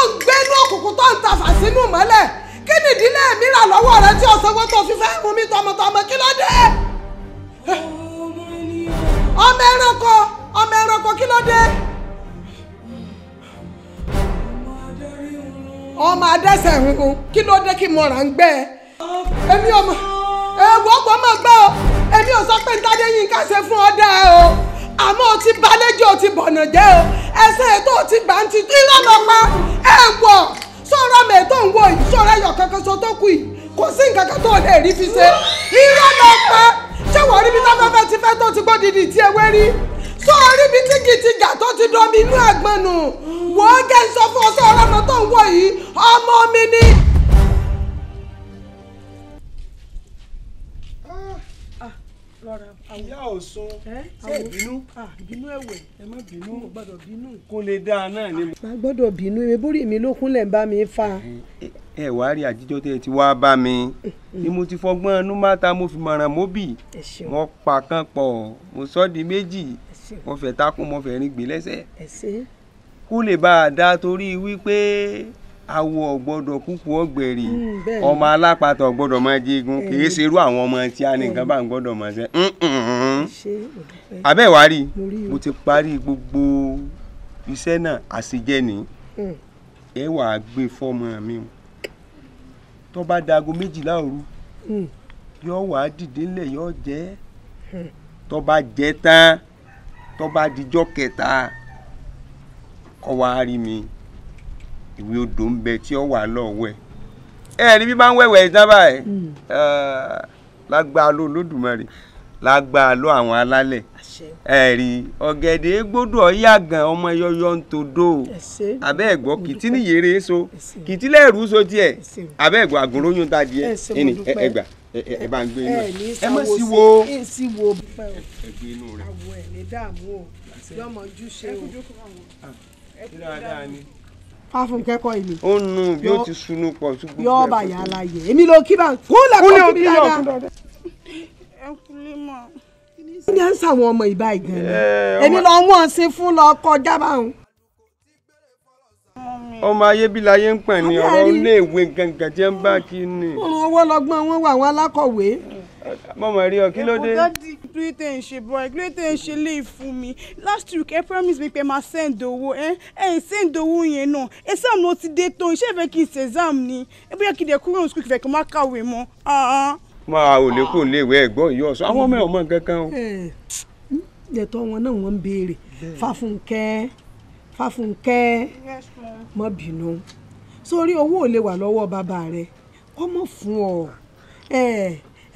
ń gbénú òkùnkùn tó ń tafà sínú mọ́lẹ̀, kí ni ìdílé mi rà lọ́wọ́ rẹ tí ọ̀sánwó tó fi fẹ́ mú mi tọmọtọmọ? Kí ló dé? Ọmọ ẹranko, ọmọ ẹranko, kí ló dé? Ọmọ adẹ́sẹ̀ hunhun, kí ló dé kí mo rà ń gbẹ́ ẹ? Èmi ò mọ̀, èèwọ̀ ọ̀pọ̀ mọ̀ gbọ́ o. Èmi ò sọ pé ń tádé yín ká ṣe fún ọ dáa o, àmọ́ o ti balẹ̀jọ́, o ti bọ̀nà jẹ́ o. Ẹsẹ̀ ètò ò ti gbà ń ti irọ́ lọ pa. Èèwọ̀ sọ̀rọ̀ mi ètò ń wo yìí, sọ̀rọ̀ ẹyọ kankan so tó kù yìí, kò sí nǹkan kan tó lè rí fi ṣe. Irọ́ lọ pa. Ṣé wọ́n rí bí táfẹ́fẹ́ ti fẹ́ tó ti gbọ́ didi tí ewé rí? Sọ rí bí tígìtìgà tó ti dọ́mi inú àgbọn nù? Wò ó jẹ́ sọ fún ọ, sọ̀rọ̀ ọmọ tó ń wò yìí, ọmọ mi ni. Ìyá Ọ̀ṣun, ṣé ìbínú? Ìbínú ẹ̀wẹ̀, ẹ má bínú. Mo gbọ́dọ̀ bínú. Kó lè dáa náà ni. Má gbọ́dọ̀ bínú, ewé bórí mi ló kúnlẹ̀ ń bá mi fa. Ẹ wá rí àjíjọ tẹ ti wá bá mi ni mo ti fọgbọ́n inú máta, mo fi mọ̀ràn móbì, mo pa kan pọ̀, mo sọ di méjì, mo fẹ́ takún, mo fẹ́ rin gbé lẹ́sẹ̀. Kó lè bá a dá, torí wípé awọ gbọ́dọ̀ kúkú ọ̀gbẹ̀rì, ọmọ alápatà gbọ́dọ̀ máa jẹgun, kì í ṣerú àwọn ọmọ tí a ní nǹkan bá ń gbọ́dọ̀ máa ṣe. Abẹ́ ìwà rí, mo ti parí gbogbo iṣẹ́ náà, àṣejẹ́ ni ẹ wà á gbé fọ́mọ mi o. Tó bá dago 12 òru, yóò wà á dìde ńlẹ̀, yóò jẹ́. Tó bá jẹ tán, tó bá dijọ́ kẹta, kó wá rí mi. Ìwé odò ń bẹ tí ó wà lọ́wọ́ ẹ̀. Ẹ rí bí bá ń wẹ̀wẹ̀ ìtàn báyìí, lágbára ló Olódùmarè, lágbára ló àwọn alálẹ̀. Ẹ rí ọ̀gẹ̀dẹ̀ gbọ́dọ̀ yàgàn, ọmọ yọyọ ń todó. Abẹ́ ẹ̀gbọ́ kìtì ní yèrè so, kìtì lẹ́rù so tiẹ̀. Abẹ́ ẹ̀gbọ́ àgùnróyún ta díẹ̀. Ẹni ẹgbà ẹ bá ń gbé inú ẹ. Ẹ má sí wo. Ẹ sí wo. Ẹ gbé inú rẹ. Àwọ̀ ẹ̀ ní dààmú o, yọmọ ojúṣe o. Dáadáa ni. Fáfúnkẹ́ kọ́ èmi. Ó nu bí ó ti sunu pọ̀ sí gbogbo ẹ̀. Yọ ọba yà á láàyè. Èmi ló kí bá ń kúnlẹ̀ kó kí mi dáadáa. Ẹ kúlé mọ́. Ní à ń sàwọn ọmọ ìbá ìgàn ni. Èmi lọ wọ́n ṣe fún lọ kọjá báwọn. Ọmọ ayé bí láyé ń pẹ̀ ní ọ̀rọ̀ iléèwé gangan tí ń bá kí ni. Òrùn owó lọ́gbọ́n wọn wà àwọn alákọ̀wé. Mọ̀mọ́ rí ọ, kí ló dé? Daddy, kílódé ń ṣe boy, kílódé ń ṣe lè fún mi. Last week ẹ promise mi pé máa send owó, ẹ ẹ ń send owó yẹn náà. Exam ló ti dé tó, iṣẹ́ ìfẹ́ kí n ṣe exam ni. Ẹ bóyá kí n dẹ̀ kúrò ní school, kí n fẹ́ kí n má kàwé mọ́. Máa ò lè kó léèwé ẹ̀gbọ́n yìí ọ̀sán, àwọn ọmọ ẹ̀ ọmọ nǹkan kan o. Ẹ̀tọ́ wọn náà wọ́n ń béèrè. Fáfúnkẹ́, Fáfúnkẹ́, má bínú. Sórí owó ò lè wà lọ́wọ́ bàbá rẹ, kọ́ mọ̀ fún ọ.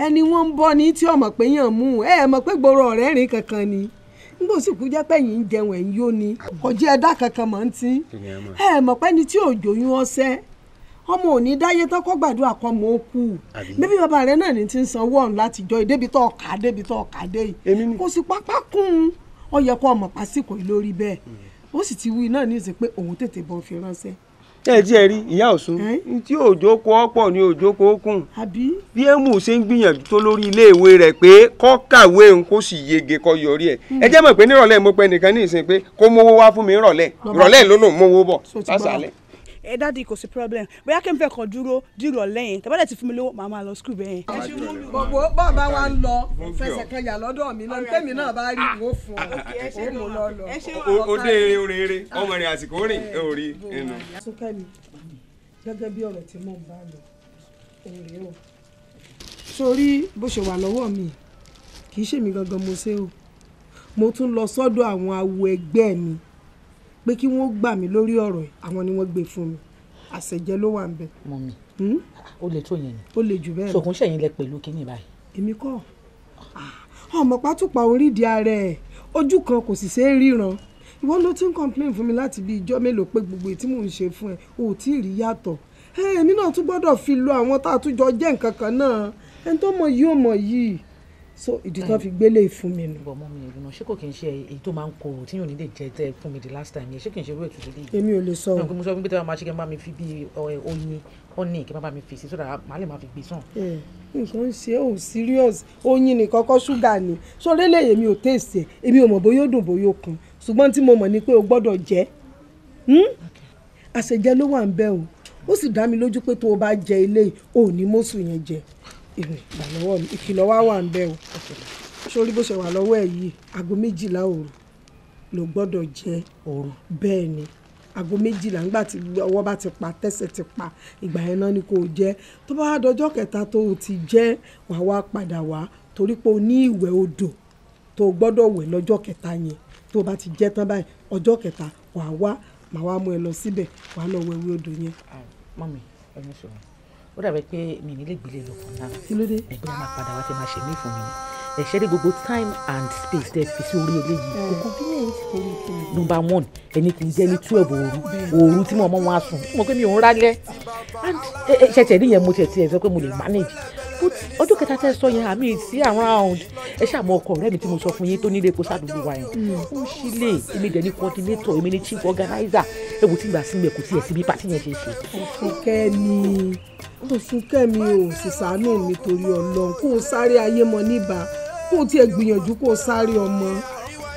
Ẹni wọ́n ń bọ́ ní tí ọmọ pé yàn mú ẹ mọ̀ pé gbòòrò ọ̀rẹ́ rìn kankan ni. Nígbà sì kú jẹ́ pé yìí ń jẹun ẹ̀ ń yó ni, kò jẹ́ ẹ̀dá kankan mọ̀ ń tí. Ẹ mọ̀ pé ẹni tí òjò yún ọsẹ́, ọmọ ò ní dáyé tán kó gbàdúrà kọ́ mọ́ ó kú. Bébí bàbá rẹ náà ní ti ń sanwó ọ̀hún láti jọ débi tó ọ̀kà débi tó ọ̀kà dé yìí. Kò sí pápá kún un, ó yẹ kó ọmọ pàṣípò lórí bẹ́ẹ̀. Ó sì ti wí náà ní ìsìn pé òun tètè bọ́ fi ránṣẹ́. Ẹ tí ẹ rí ìyá Ọ̀ṣun, tí òjò kó ọ̀pọ̀ ni òjò kó kùn. Bí emu ṣe ń gbìyànjú tó lórí iléèwé rẹ̀ pé kó kàwé òun kó sì yege kó yọrí ẹ̀. Ẹ jẹ́ mọ̀ pé nírọ̀lẹ́ mo pe nìkan ní ìsìn pé kó mówó wá fún mi nírọ̀lẹ́. Ìrọ̀lẹ́ ló lòun mówó bọ̀ lásàálẹ̀. Ẹ daddy, kò sí problem, bóyá kí n fẹ́ kàn dúró dìrọ̀lẹ́ yẹn, tàbí ti fún mi lówó, màá máa lọ school bẹ́ẹ̀ yẹn. Gbogbo bàbá wa ń lọ fẹsẹ̀ kan yà lọ́dọ̀ mi náà, tèmi náà bá rí ìwọ fún ọ, ó mú lọ lọ. Ó dé eré orin ọmọ rẹ̀ àsìkò rìn orí inú. Súnkẹ́mi, gẹ́gẹ́ bí ọ̀rọ̀ tí mò ń bá lọ, òun rèé o. Sórí bó ṣe wà lọ́wọ́ mi, kì í ṣèmi gangan mo ṣe o. Mo tún lọ sọ́dọ̀ àwọn awo ẹgbẹ́ mi pé kí wọ́n gbà mí lórí ọ̀rọ̀ yìí, àwọn ni wọ́n gbé fún mi. Àṣejẹ ló wà ń bẹ. Mọ̀mí, ó lè tó yẹn ni. Ó lè jù bẹ́ẹ̀ lọ. Sòkun ṣẹ̀yìn lẹ pẹ̀lú kínní báyìí. Èmi kọ́, ọmọ pátúpa orídìí ara ẹ̀, ojú kan kò sì ṣeé ríran. Ìwọ ló ti ń complain fún mi láti bí ijọ́ mélòó pé gbogbo èyí tí mò ń ṣe fún ẹ ò tí ì rí yàtọ̀. Èmi náà tún gbọ́dọ̀ fi lo àwọn tá a tún jọ jẹ́ nǹkan kan náà. Ẹni tó mọ̀ yìí ò mọ̀ yìí. So ìdí tó fi gbélé fún mi nù. Bọ̀ mọ́ mi ìrìnà, ṣé kò kí n ṣe èyí tó máa ń korò tí yóò ní lè jẹ tẹ fún mi the last time yẹn, ṣé kì í ṣe irú ètùtù lè. Èmi ò lè sọ o. Mo sọ fún pé tí wọ́n máa ṣe kí n bá mi fi bí oyin honey kí n bá mi fi sí so that màá lè máa fi gbé sàn. Nǹkan ń ṣe ò serious, oyin nìkan kọ́ ṣúgà ni. Sọ̀rọ̀ eléyìí mi ò taste ẹ̀, èmi ò mọ̀ bóyá ó dùn bóyá ó kan, ṣùgbọ́n tí mo mọ̀ ni pé o gbọ́dọ̀ jẹ. Àṣejẹ ló wà ń bẹ̀ o. Ó sì dá mi lójú pé tó o bá jẹ ilé ò ní mọ́sù yẹn jẹ. Ìgbà lọ́wọ́ mi, ìkìlọ̀ wá wà ń bẹ̀ o. Sórí bó ṣe wà lọ́wọ́ ẹ̀ yìí, 12:00 òru ló gbọ́dọ̀ jẹ. Òru bẹ́ẹ̀ ni, 12:00 nígbà tí ọwọ́ bá ti pa, tẹ́sẹ̀ ti pa, ìgbà yẹn náà ni kò jẹ. Tó bá dọjọ́ kẹta tó o ti jẹ, wà wá padà wá, torí pé o ní ìwẹ̀ odò tó o gbọ́dọ̀ wẹ̀ lọ́jọ́ kẹta yẹn. Tó o bá ti jẹ tán báyìí, ọjọ́ kẹta wà wá, màá wá mú ẹ lọ síbẹ̀, wà á lọ wẹ̀ ìwẹ̀ odò yẹn. Mọ́mí, ẹni sọ̀rọ̀ ó dàbí pé mi ní lè gbélé lọ fún náà. Kí ló dé? Ẹgbẹ́ máa padà wá tẹ máa ṣe mí fún mi ni. Ẹ̀ṣẹ́ dé gbogbo time and space tẹ fi sí orí eléyìí kò convenient. Number 1, ẹni kì í jẹ́ ní 12 òru tí mo mọ wọn á sùn. Mo pé mi ò ń rálẹ̀. And ṣẹ̀ṣẹ̀ ní yẹn mo tiẹ̀ sọ pé mo lè manage. But ọjọ́ kẹta tẹ́ sọ yẹn, àmì sí around. Ẹ ṣàmọ ọkọ ọ̀rẹ́ mi tí mo sọ fún yín tó nílé epo sádùúgbò wa yẹn. Ó ń ṣílè, èmi dẹ̀ ní coordinator, èmi ní chief organizer. Ẹ wò tí ìgbà sí mi kò tiẹ̀ sí bí pàtí yẹn ṣe ṣe. Ọ̀ṣunkẹ́mi ò sì ṣàánú mi torí Ọlọ́run, kó o sáré ayé mọ níbà, kó o tiẹ̀ gbìyànjú kó o sáré ọmọ.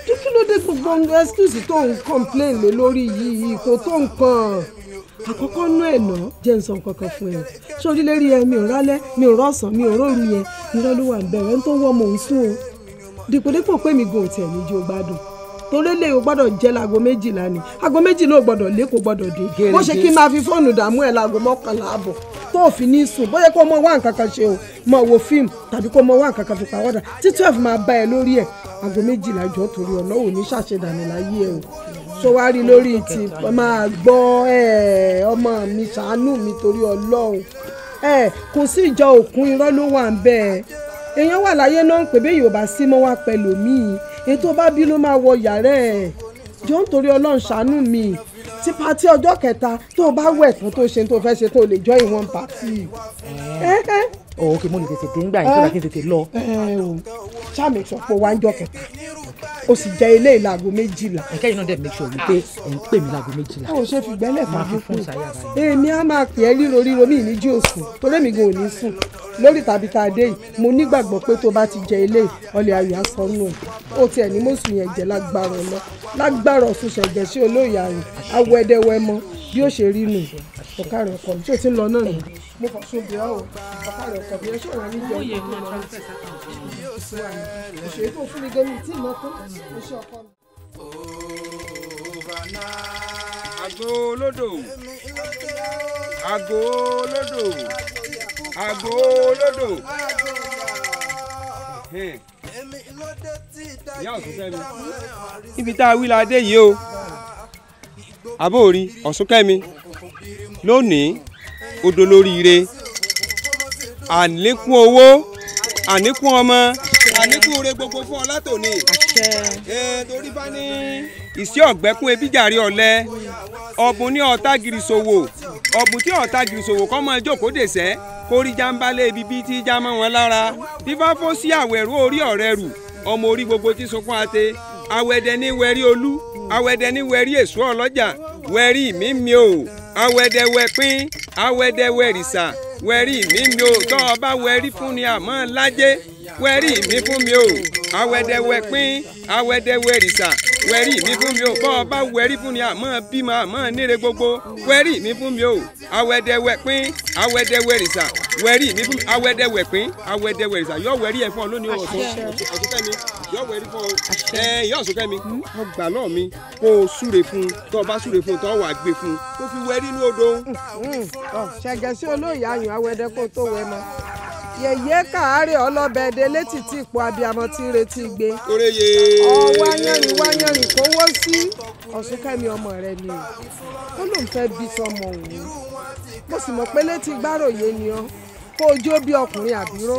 Kí ló dé gbogbo excuse tó ń complain lé lórí yìí kò tó nǹkan. Àkọ́kọ́ nú ẹ̀ ná, jẹ́ n sọ nǹkan kan fún ẹ. Sórí lérí ẹ, mi ò rálẹ́, mi ò rọ̀sán, mi ò róru yẹn, irọ́ ló wà ń bẹ̀rẹ̀, ń tó wọ́ mò ń sún o. Dìpòdípò pé mi gan ò tiẹ̀ ní jí o gbádùn. Torí lè o gbọ́dọ̀ jẹ́ 12:00 ni. 12:00 ò gbọ́dọ̀ lé, kò gbọ́dọ̀ dé. Bó ṣe kí n máa fi fóònù dààmú ẹ̀ 11:30 tó ò fi ní sùn. Bóyá kó mọ wá nǹkan kan ṣe o, mọ wo fíìmù tàbí kó mọ wá nǹkan kan fi pàwọ́dà. Tí 12 máa bá ẹ lórí ẹ̀, 12:00 jọ torí Ọlọ́run ní ṣàṣedànù láyé ẹ o. Ṣó wá rí lórí ti máa gbọ́ ẹ, ọmọ mi ṣàánú mi torí Ọlọ́run. Ẹ kò sí ìjọ òkun, irọ́ ló wà ń bẹ́ẹ̀. Èèyàn wà láyé náà ń pè bí èèyàn ò bá sí mọ́ wá pẹ̀lú mi. Èyí tó bá bí ló máa wọ yàrá ẹ̀. Jọ ń torí Ọlọ́run ṣàánú mi. Tí pàtí ọjọ́ kẹta tó bá wẹ̀ tán tó ṣe tó fẹ́ ṣe tó lè join one party. Oh, ok, mo lè tètè dé ńgbà yẹn tó bá kí n tètè lọ. Ṣáà make sure pé wá ń jọ kẹta. O sì jẹ ilé 12:00. Ẹ̀kẹ́ yìí náà dẹ̀ make sure wípé ẹ̀ ń pè mí 12:00. Ó ṣe fìgbẹ́lẹ̀ fàájú kù. Èmi á máa pè é ríro ríro mi ní jí òsùn torí èmi gan ò ní sùn. Lórí tàbí tá a dé yìí, mo nígbàgbọ́ pé tó bá ti jẹ ilé ọlẹ̀ ayọ̀ asọ́nù ẹ̀. Ó tiẹ̀ ní mọ̀sùn yẹn jẹ́ lágbára ọlọ́. Lágbára Ọ̀ṣun ṣẹ̀jẹ̀ sí olóyè àrùn. Awọ ẹdẹwẹ mọ bí ó ṣe rí nù. Ọ̀kàrẹ̀ ọkọ mi ṣé o ti ń lọ náà ni? Mo fọ̀ sún bí ọ́ o. Ọ̀kàrẹ̀ ọkọ mi ẹ ṣé wà ní jẹun tó lọ ní ti. Òṣèré tó fún mi gan mi tí mo kún. Mo ṣe ọkọ mi. Àgbo olódò, àgbo olódò, àgbo olódò. Ìyá Ọ̀ṣunkẹ́mi, ibi tá a wí la dé yìí o. Àbóòrí Ọ̀ṣunkẹ́mi lónìí odò lóríire, àlékún owó, àníkún ọmọ, àníkún ire gbogbo fún ọ látòní. Torí bá ní ìsí ọ̀gbẹ́kún ebi jàre ọ̀lẹ, ọ̀bùn ní ọ̀tá gìrìsòwò, ọ̀bùn tí ọ̀tá gìrìsòwò kọ́ máa jókòó dèsẹ́, kórí jàǹbálẹ̀ ibi bíi tí já mọ́ wọn lára. Fífáfó sí àwẹ̀rú orí ọ̀rẹ́ rù, ọmọ orí gbogbo tí sunkún ate, awẹ́dẹ ní wẹ̀rí olú, awẹ́dẹ ní wẹ̀rí èso ọlọ́jà, wẹ̀rí mímí o, awẹ́dẹ wẹ̀pín, awẹ́dẹ wẹ̀rìsà, wẹ̀rí mímí o, tọ́ ọ bá wẹ̀rí fún ni àmọ́ lájẹ́, wẹ̀rí mi fún mi o, awẹ́dẹ wẹ̀pín, awẹ́dẹ wẹ̀rìsà, wẹ̀rí mi fún mi o, bọ́ ọ bá wẹ̀rí fún ni àmọ́ bímọ àmọ́ níre gbogbo, wẹ̀rí mi fún mi o, awẹ́dẹ wẹ̀pín, awẹ́dẹ wẹ̀rìsà, wẹ̀rí mi fún mi, awẹ́dẹ wẹ̀pín, awẹ́dẹ wẹ̀rìsà, yọ wẹ̀rí ẹ̀ fún ọ lónìí Ọ̀ṣunkẹ́mi, yọ wẹ̀rí fún ọ. Ẹ ìyá Ọ̀ṣunkẹ́mi, wọ́n gbà lọ́ọ̀ mi kó o súre fún un, tó o bá súre fún un, tó o wà gbé fún un, kó fi wẹ̀rí inú odò. Ṣẹ̀gẹ̀ sí olóyè ayùn awẹ́dẹ kó tó wẹ̀ mọ́. Yèyé káàárẹ̀ ọlọ́bẹ̀ẹ́dẹ létí tí ipò abiyamọ tí ń retí gbé. Ọwọ́ ayánrin wáyánrin kówó sí Ọ̀ṣunkẹ́mi ọmọ rẹ ni o. Ó lóun fẹ́ bí sọmọ òun. Mo sì mọ̀ pé létí gbáròyé ni ọ́. Kó o jó bí ọkùnrin àbíró,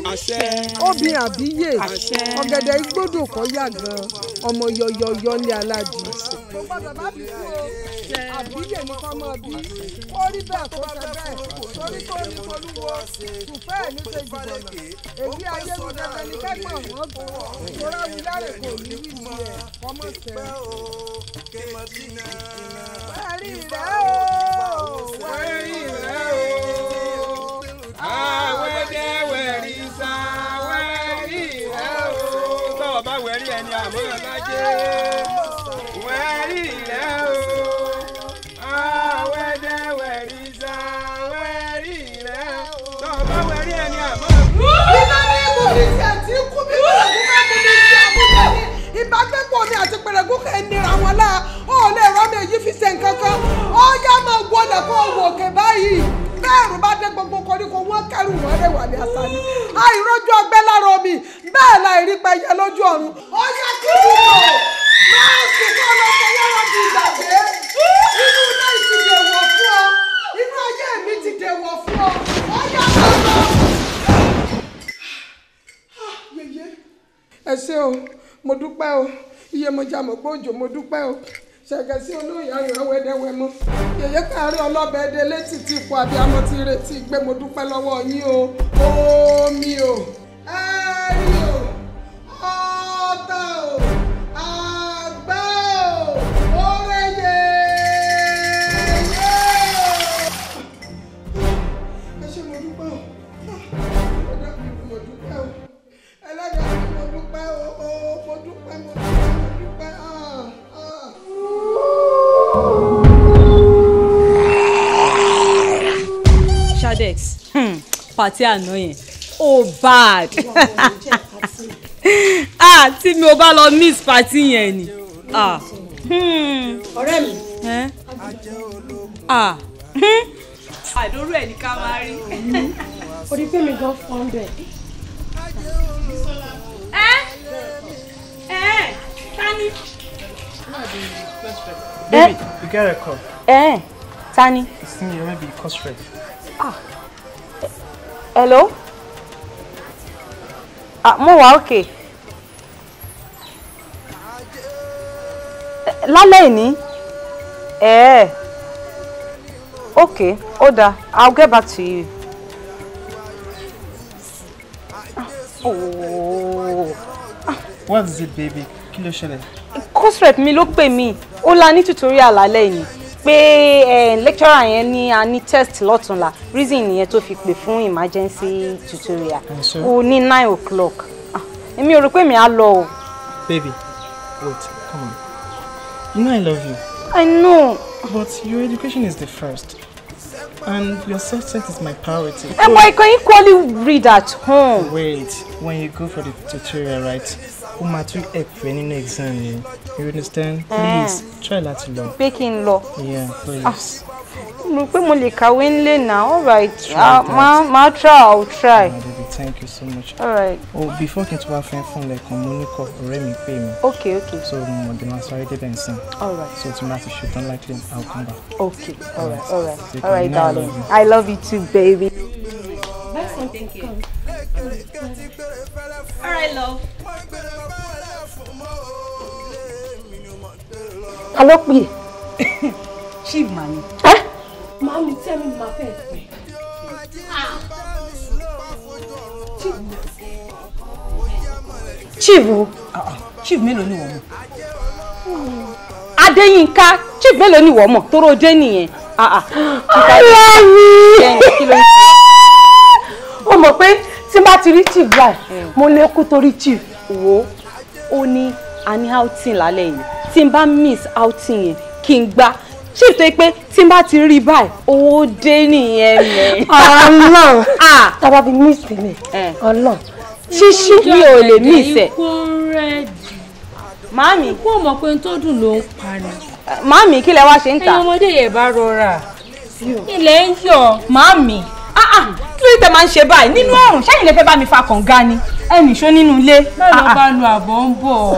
obìnrin àbíyè, ọ̀gẹ̀dẹ̀ igbódò kọ́ yà gan, ọmọ yọyọyọ ní aládìí. Kò gbọ́dọ̀ bá bí kú o, àbíyè ní kọ́ mọ́ bí, kó rí bẹ́ẹ̀ kó ṣe bẹ́ẹ̀, torí tó ní tolúwo, tùfẹ́ ẹ̀ ní ṣe jùbọ̀nà, èyí ayélujára ní kẹ́gbọ̀n wọn gbọ́, torá wíyárè kò ní wí sí ẹ̀, ọmọ sẹ́. Wẹ́rí rẹ̀ o, wẹ́rí rẹ̀ o. Awẹ́dẹ wẹ̀rìsà wẹ̀rí rẹ̀ o. Tọ́wọ́ bá wẹ̀rí ẹni àmọ́ lájẹ́. Wẹ̀rí rẹ̀ o. Awẹ́dẹ wọlé kó wò òkè báyìí. Bẹ́ẹ̀rù bá dé gbogbo koríko wọ́n kẹ́rù wọ́n rẹ̀ wà ní àṣà ni. Àìrójú ọgbẹ́ lára omi bẹ́ẹ̀ la ìrí pẹyẹ lójú ọ̀run. Ó yẹ kí dùkọ̀ máa sùn kó lọ fọwọ́ di ìgbàgbé. Inú ilé ti dèwọ̀ fún ọ. Inú ayé mi ti dèwọ̀ fún ọ. Ó yẹ kó lọ. Yèyé ẹ ṣé o, mo dúpẹ́ o. Iye mo jà mọ̀ gbọ́njò mo dúpẹ́ o. Ṣẹ̀gẹ̀ sí olóyè ayọ̀ awẹ́dẹ́wẹ́ mọ́. Yèyé káàárẹ̀ ọlọ́bẹ̀ ẹdẹ létí tí ipò abiyamọ ti retí gbé mo dúpẹ́ lọ́wọ́ yín o. Omi o, ẹ̀rí o, ọ̀tá o, àgbá o, oreye yé o. Ẹ ṣé mo dúpẹ́ o, ẹlẹ́dàá mi mo dúpẹ́ o, ẹlẹ́dàá mi mo dúpẹ́ o, mo dúpẹ́ mo dúpẹ́ mo dúpẹ́. Shadex, party àná yẹn, oh bad. Ah, tí mi ò bá lọ miss party yẹn ni. Ah. Ọ̀rẹ́ mi. Ah. Àdóró ẹ̀ ní ká máa rí. Orí pé mi gan fọ́n bẹ̀. Ẹ Tani. Baby, you get a call. Eh, Tani. It's me, maybe cost rate. Ah. Hello? Ah, mo wà okay. Lálẹ́ ìní? Eh. Okay, ó dáa. I'll get back to you. Oh. What is it, baby? Kí ló ṣẹlẹ̀? Course rep mi ló pè mí. Ó la ní tutorial lálẹ́ ìní. Pé lecturer yẹn ní a ní test lọ́túnla. Reason nìyẹn tó fi pè fún emergency tutorial. Ó ní 9 o'clock. Èmi ò rò pé mi á lọ o. Baby, wait, come on. You know I love you. I know. But your education is the first. And your success is my priority. And I can equally read at home. Wait, when you go for the tutorial, right? O ma tún help ẹ nínú exam yẹn. You understand? Please, try láti lọ. Pé kí n lọ. Yeah, please. Mo rò pé mo lè kàwé nílé náà. All right. Ma try, I'll try. Oh, baby, thank you so much. All right. Oh, before kí n tó wá fẹ́ fún lẹ́ẹ̀kan, mo ní kọ́ ọ̀rẹ́ mi pè mí. Okay, okay. So, mo dé máa sáré débẹ̀ nsìn. All right. So, tí mo bá ti ṣetán likely, I'll come back. Okay, all right, all right. All right, darling. I love you too, baby. Buy something here. All right, love. Ta ló pè é? Chief mami. Ẹ́ mami tí ẹ̀mí máa fẹ́ pè. Chief o. Chief mélòó ni wọ́n mọ̀? Adéyínká, chief mélòó ni wọ́n mọ̀? Tóró dé nìyẹn. Ọ̀rẹ́ mi! Ó mọ̀ pé tí n bá ti rí chief báyìí, mo lè kú torí chief. Wo ó ní a ní outing lálẹ́ yìí. Tí n bá miss outing yẹn, kí n gbá. Chief tó yẹ pé tí n bá ti rí báyìí, owó dé nìyẹn mẹ́. Ọlọ́run tá a bá fi miss mi, Ọlọ́run ṣíṣí mi ò lè miss ẹ̀. Màámi. Kó mọ̀ pé n tó dùn ló ń pa ni. Màámi kí lẹ wá ṣe ń tà? Ẹyin ọmọdé yẹn bá rọra. Ilẹ̀ ń yọ̀. Màámi, kí ló dé tẹ máa ń ṣe báyìí? Nínú ọ̀run, ṣẹ́yìn lè fẹ́ bá mi fa kànga ni. Ẹ nìṣó nínú ilé. Báwo bá nu àbọ̀ ń bọ̀?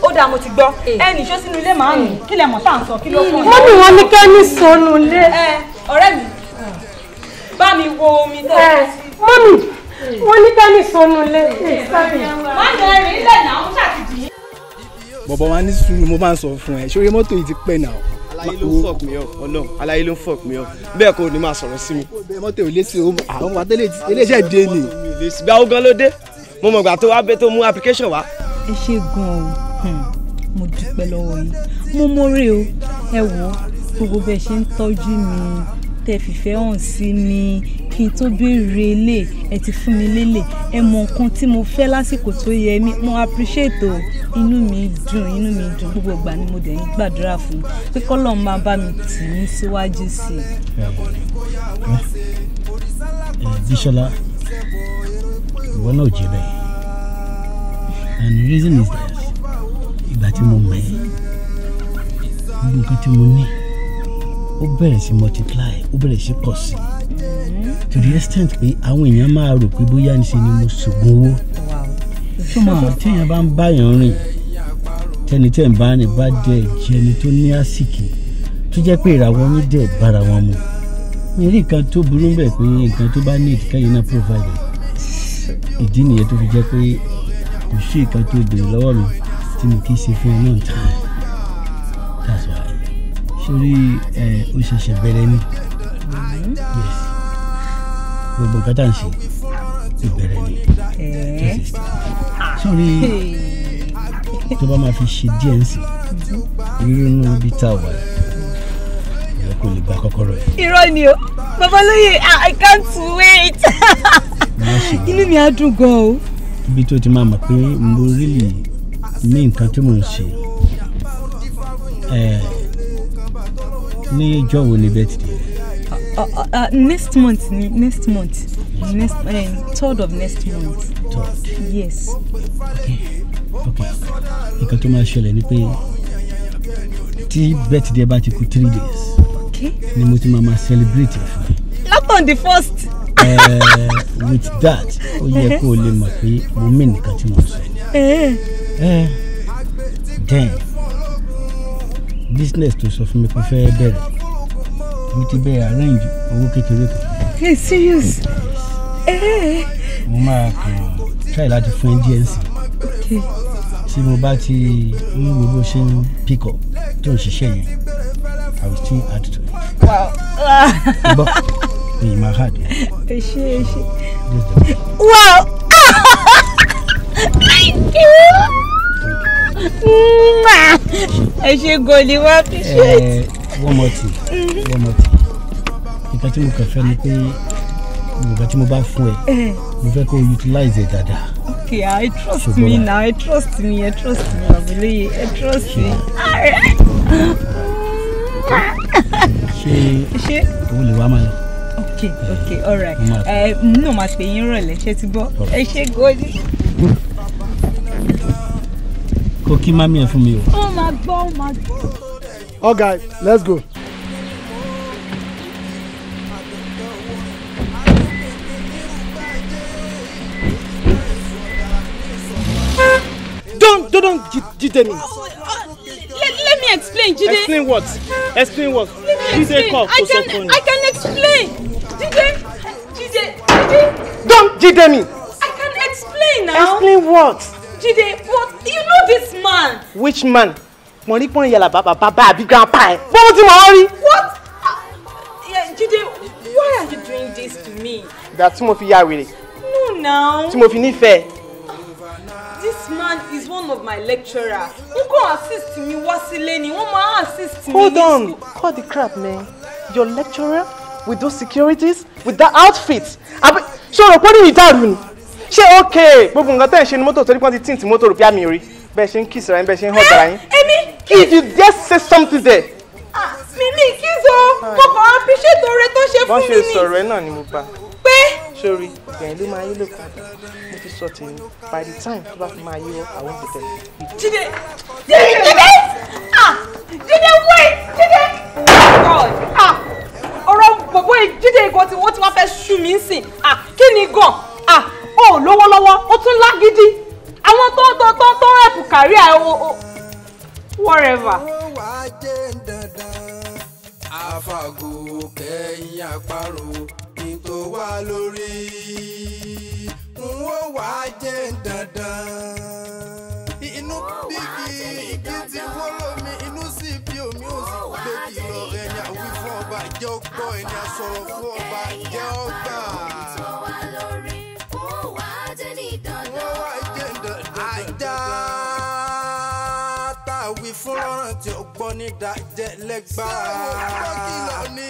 Ó dáa mo ti gbọ́. Ẹ nìṣó sínú ilé màámi. Kí lẹ mọ̀ tá à ń sọ? Kí ló kàn yín? Mọ́mì wọn ní kẹ́ ní sọnù ilé. Ọ̀rẹ́ mi, bá mi wo omi tó. Mọ́mì wọn ní kẹ́ ní sọnù ilé. Màámi ẹ̀rìn ilẹ̀ náà ń ṣàtìjì. Bọ̀bọ̀ wa ní sùúrù mo máa ń sọ fún ẹ ṣórí mọ́tò yìí ti pẹ́ náà. Aláyé ló ń fuck me up Ọlọ́run, aláyé ló ń fuck me up bẹ́ẹ̀ kò ní máa sọ̀rọ̀ sí mi. Mọ́tò ò lé sí o àwọn wa tẹ́lẹ̀ iléeṣẹ́ dé ni. Ìgbà wo gan ló dé? Mo mọ̀ gbà tó wá bẹ́ tó mú application wá. Ẹ ṣé gan-an o, mo dúpẹ́ lọ́wọ́ yín, mo mórè o, ẹ wò ó gbogbo bẹ́ẹ̀ ṣe ń tọ́jú mi tẹ́ fìfẹ́ hàn sí mi kí n tó béèrè ilé ẹ ti fún mi lélẹ̀ ẹ mọ nǹkan tí mo fẹ́ lásìkò tó yẹ mí mo appreciate o inú mi dùn gbogbo ìgbà ni mo dẹ̀ ń gbàdúrà fún pé k'Ọlọ́run máa bá mi tì mí síwájú sí i. Bísọ́lá ìwọ náà ò jẹ́ bẹ́ẹ̀ and the reason is that ìgbà tí mo mọ̀ ẹ́ gbogbo nǹkan tí mo ní Ó bẹ̀rẹ̀ sí multiply, ó bẹ̀rẹ̀ sí pọ̀ sí, to the extent pé àwọn èèyàn máa rò pé bóyá níṣe ni mo ṣògùn owó. Ṣọmọ téèyàn bá ń báyàn rìn, tẹni tẹ́ ń bá rìn bá dẹ̀ jẹni tó ní àsìkí, tó jẹ́ pé ìràwọ̀ yín dẹ̀ bára wọn mu, mi rí nǹkan tó burú bẹ́ẹ̀ pé nǹkan tó bá ní ìdíkẹ́yìn náà provide. Ìdí nìyẹn tó fi jẹ́ pé kò sí nǹkan tó béèrè lọ́wọ́ mi tí mo kì í ṣe fún ẹ náà time. That's why. Sórí ẹ, ó ṣẹ̀ṣẹ̀ bẹ̀rẹ̀ ni. Yes, gbogbo nǹkan tá à ń ṣe ìbẹ̀rẹ̀ ni. Sórí tó bá máa fi ṣe díẹ̀ ń sìn, irú inú ibi tá a wà yìí, kò lè gba kọ́kọ́rọ́ ẹ̀. Irọ́ ni o, Babalóye, I can't wait. Inú mi á dùn gan o. Ibi tó ti máa mọ̀ pé mo really ní nǹkan tí mò ń ṣe ní ìjọ́ wo ni birthday? Next month ni, next month, next third of next month. Third. Yes. Okay, nǹkan tó máa ṣẹlẹ̀ ni pé tí birthday bá ti kù 3 days ni mo ti máa celebrate ẹ̀ fún ẹ. Not on the first. With that, ó yẹ kó o lè mọ̀ pé mo mean nǹkan tí mo sọ. Then business tó sọ fún mi pé fẹ́ bẹ̀rẹ̀, mo ti bẹ̀rẹ̀ arrange owó kékeré kan. Hey, serious? Mo máa kàn try láti fún ẹ díẹ̀ sí. Tí mo bá ti ń wo bó ṣe ń pick up tó ń ṣiṣẹ́ yẹn, I will still add to it. Wow. Gbọ́ mi máa hard. Ẹ ṣé, ẹ ṣé. Wow. Thank you. Ẹ ṣé gan ni, wọ́n appreciate. One more thing, one more thing. Nǹkan tí mo kàn fẹ́ ni pé nǹkan tí mo bá fún ẹ, mo fẹ́ kó o utilize ẹ dáadáa. Okay, I trust me now. I trust me. I trust me, Babalóye. I trust me. Ṣé owó lè wá máa lọ? Okay, all right. Ẹ náà máa pè yín rọ̀lẹ́, ṣé ti gbọ́? Ẹ ṣé gan ni. Kò kí mami ẹ fún mi o. Ó máa gbọ́, ó máa gbọ́. Okay, let's go. Don't Jide me. Let me explain, Jide. Explain what? Explain what? Let me Jide explain. Call, I can explain. Jide, Jide, Jide. Don't Jide me. I can explain now. Explain what? Jide, what? You know this man. Which man? Mo rí pọ́n yàrá bàbá bàbá àbí grandpa ẹ̀. Bọ́n tí mo rí. What? Yeah, Jide, why are you doing this to me? Ìgbà tí mo fi ya wèrè. No now. Tí mo fi nífẹ̀ẹ́. This man is one of my lecturer. Wọ́n kàn assist mi wá sílé ni, wọ́n máa assist mi. Hold on, cut the crap, man. Your lecturer with those securities, with that outfit. Ṣé o rò pé ní ìdàrú ni? Ṣé okay gbogbo nǹkan tẹ́ ẹ̀ ṣe ni mọ́tò torí pọ́n ti tint mọ́tò rò bí àmì orí. Bẹ́ẹ̀ ṣe ń kiss ara yín, bẹ́ẹ̀ ṣe ń hug ara yín. Èmi. If you dare say something there. Mi kiss o, mo kàn appreciate oore tó ṣe fún mi ni. Bọ́n ṣe sọ̀rọ̀ ẹ náà ni mo bá. Pé. Sori, ìgbẹ̀yìn ló máa yí lò padà. Mo ti sọ tèmi, by the time tó bá fi máa yíwọ́, àwọn òbí tẹ̀lé. Jide! Jide! Jide! Ah! Jide, wait! Jide! God! Ah! Ọ̀rọ̀ bọ̀bọ̀ Jide gan tí wọ́n ti wá fẹ́ ṣú mi ń sìn. Ah! Kí ni gan? Ah! O ò lówó lọ́wọ́, o tún lágídí. Àwọn tó ẹ̀pù kárí ẹ̀ o whatever. Àfàgò kẹ́yìn àparò kí n tó wá lórí, n ó wá jẹ́ dandan. Inú bíbí igi ti wó lómi, inú sì bí omi ò sì gbé kìlọ̀. Ẹni àwí fún ọba jẹ́ ọgbọ́, ẹni àsọ̀rọ̀ fún ọba jẹ́ ọgbà. Ajá tá a wí fún lọ́rùn tí ó gbọ́ ní dájẹ́ lẹ́gbàá. Ṣé mo kìlọ̀ ní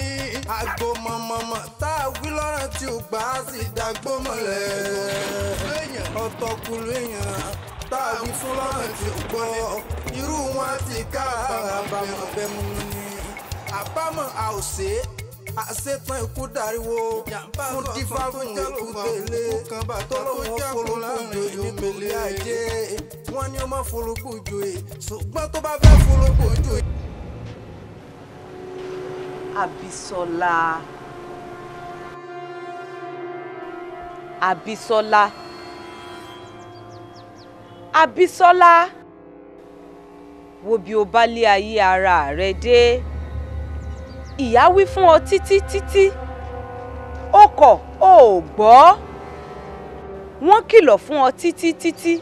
àgbo mọ̀mọ̀mọ̀ tá a wí lọ́rùn tí ó gbà á sì dàgbò mọ́lẹ̀. Ọ̀tọ̀kùlù èèyàn tá a wí fún lọ́rùn tí ó gbọ́, irú wọn ti ká àbámọ̀ bẹ́ẹ̀ mú ni. Àbámọ̀ a ò ṣe é, àṣetán ikú dariwo fún dífá fún èkútélé tó lóun forúkú joyè nítorí ajé. Wọ́n ní ó má forúkú joyè, ṣùgbọ́n tó bá fẹ́ forúkú joyè. Àbísọ́lá. Àbísọ́lá. Àbísọ́lá. Wo bí o bá lé ayé ara rẹ dé. Ìyá wí fún ọ títí títí. Ó kọ̀, ó ò gbọ́. Wọ́n kìlọ̀ fún ọ títí títí.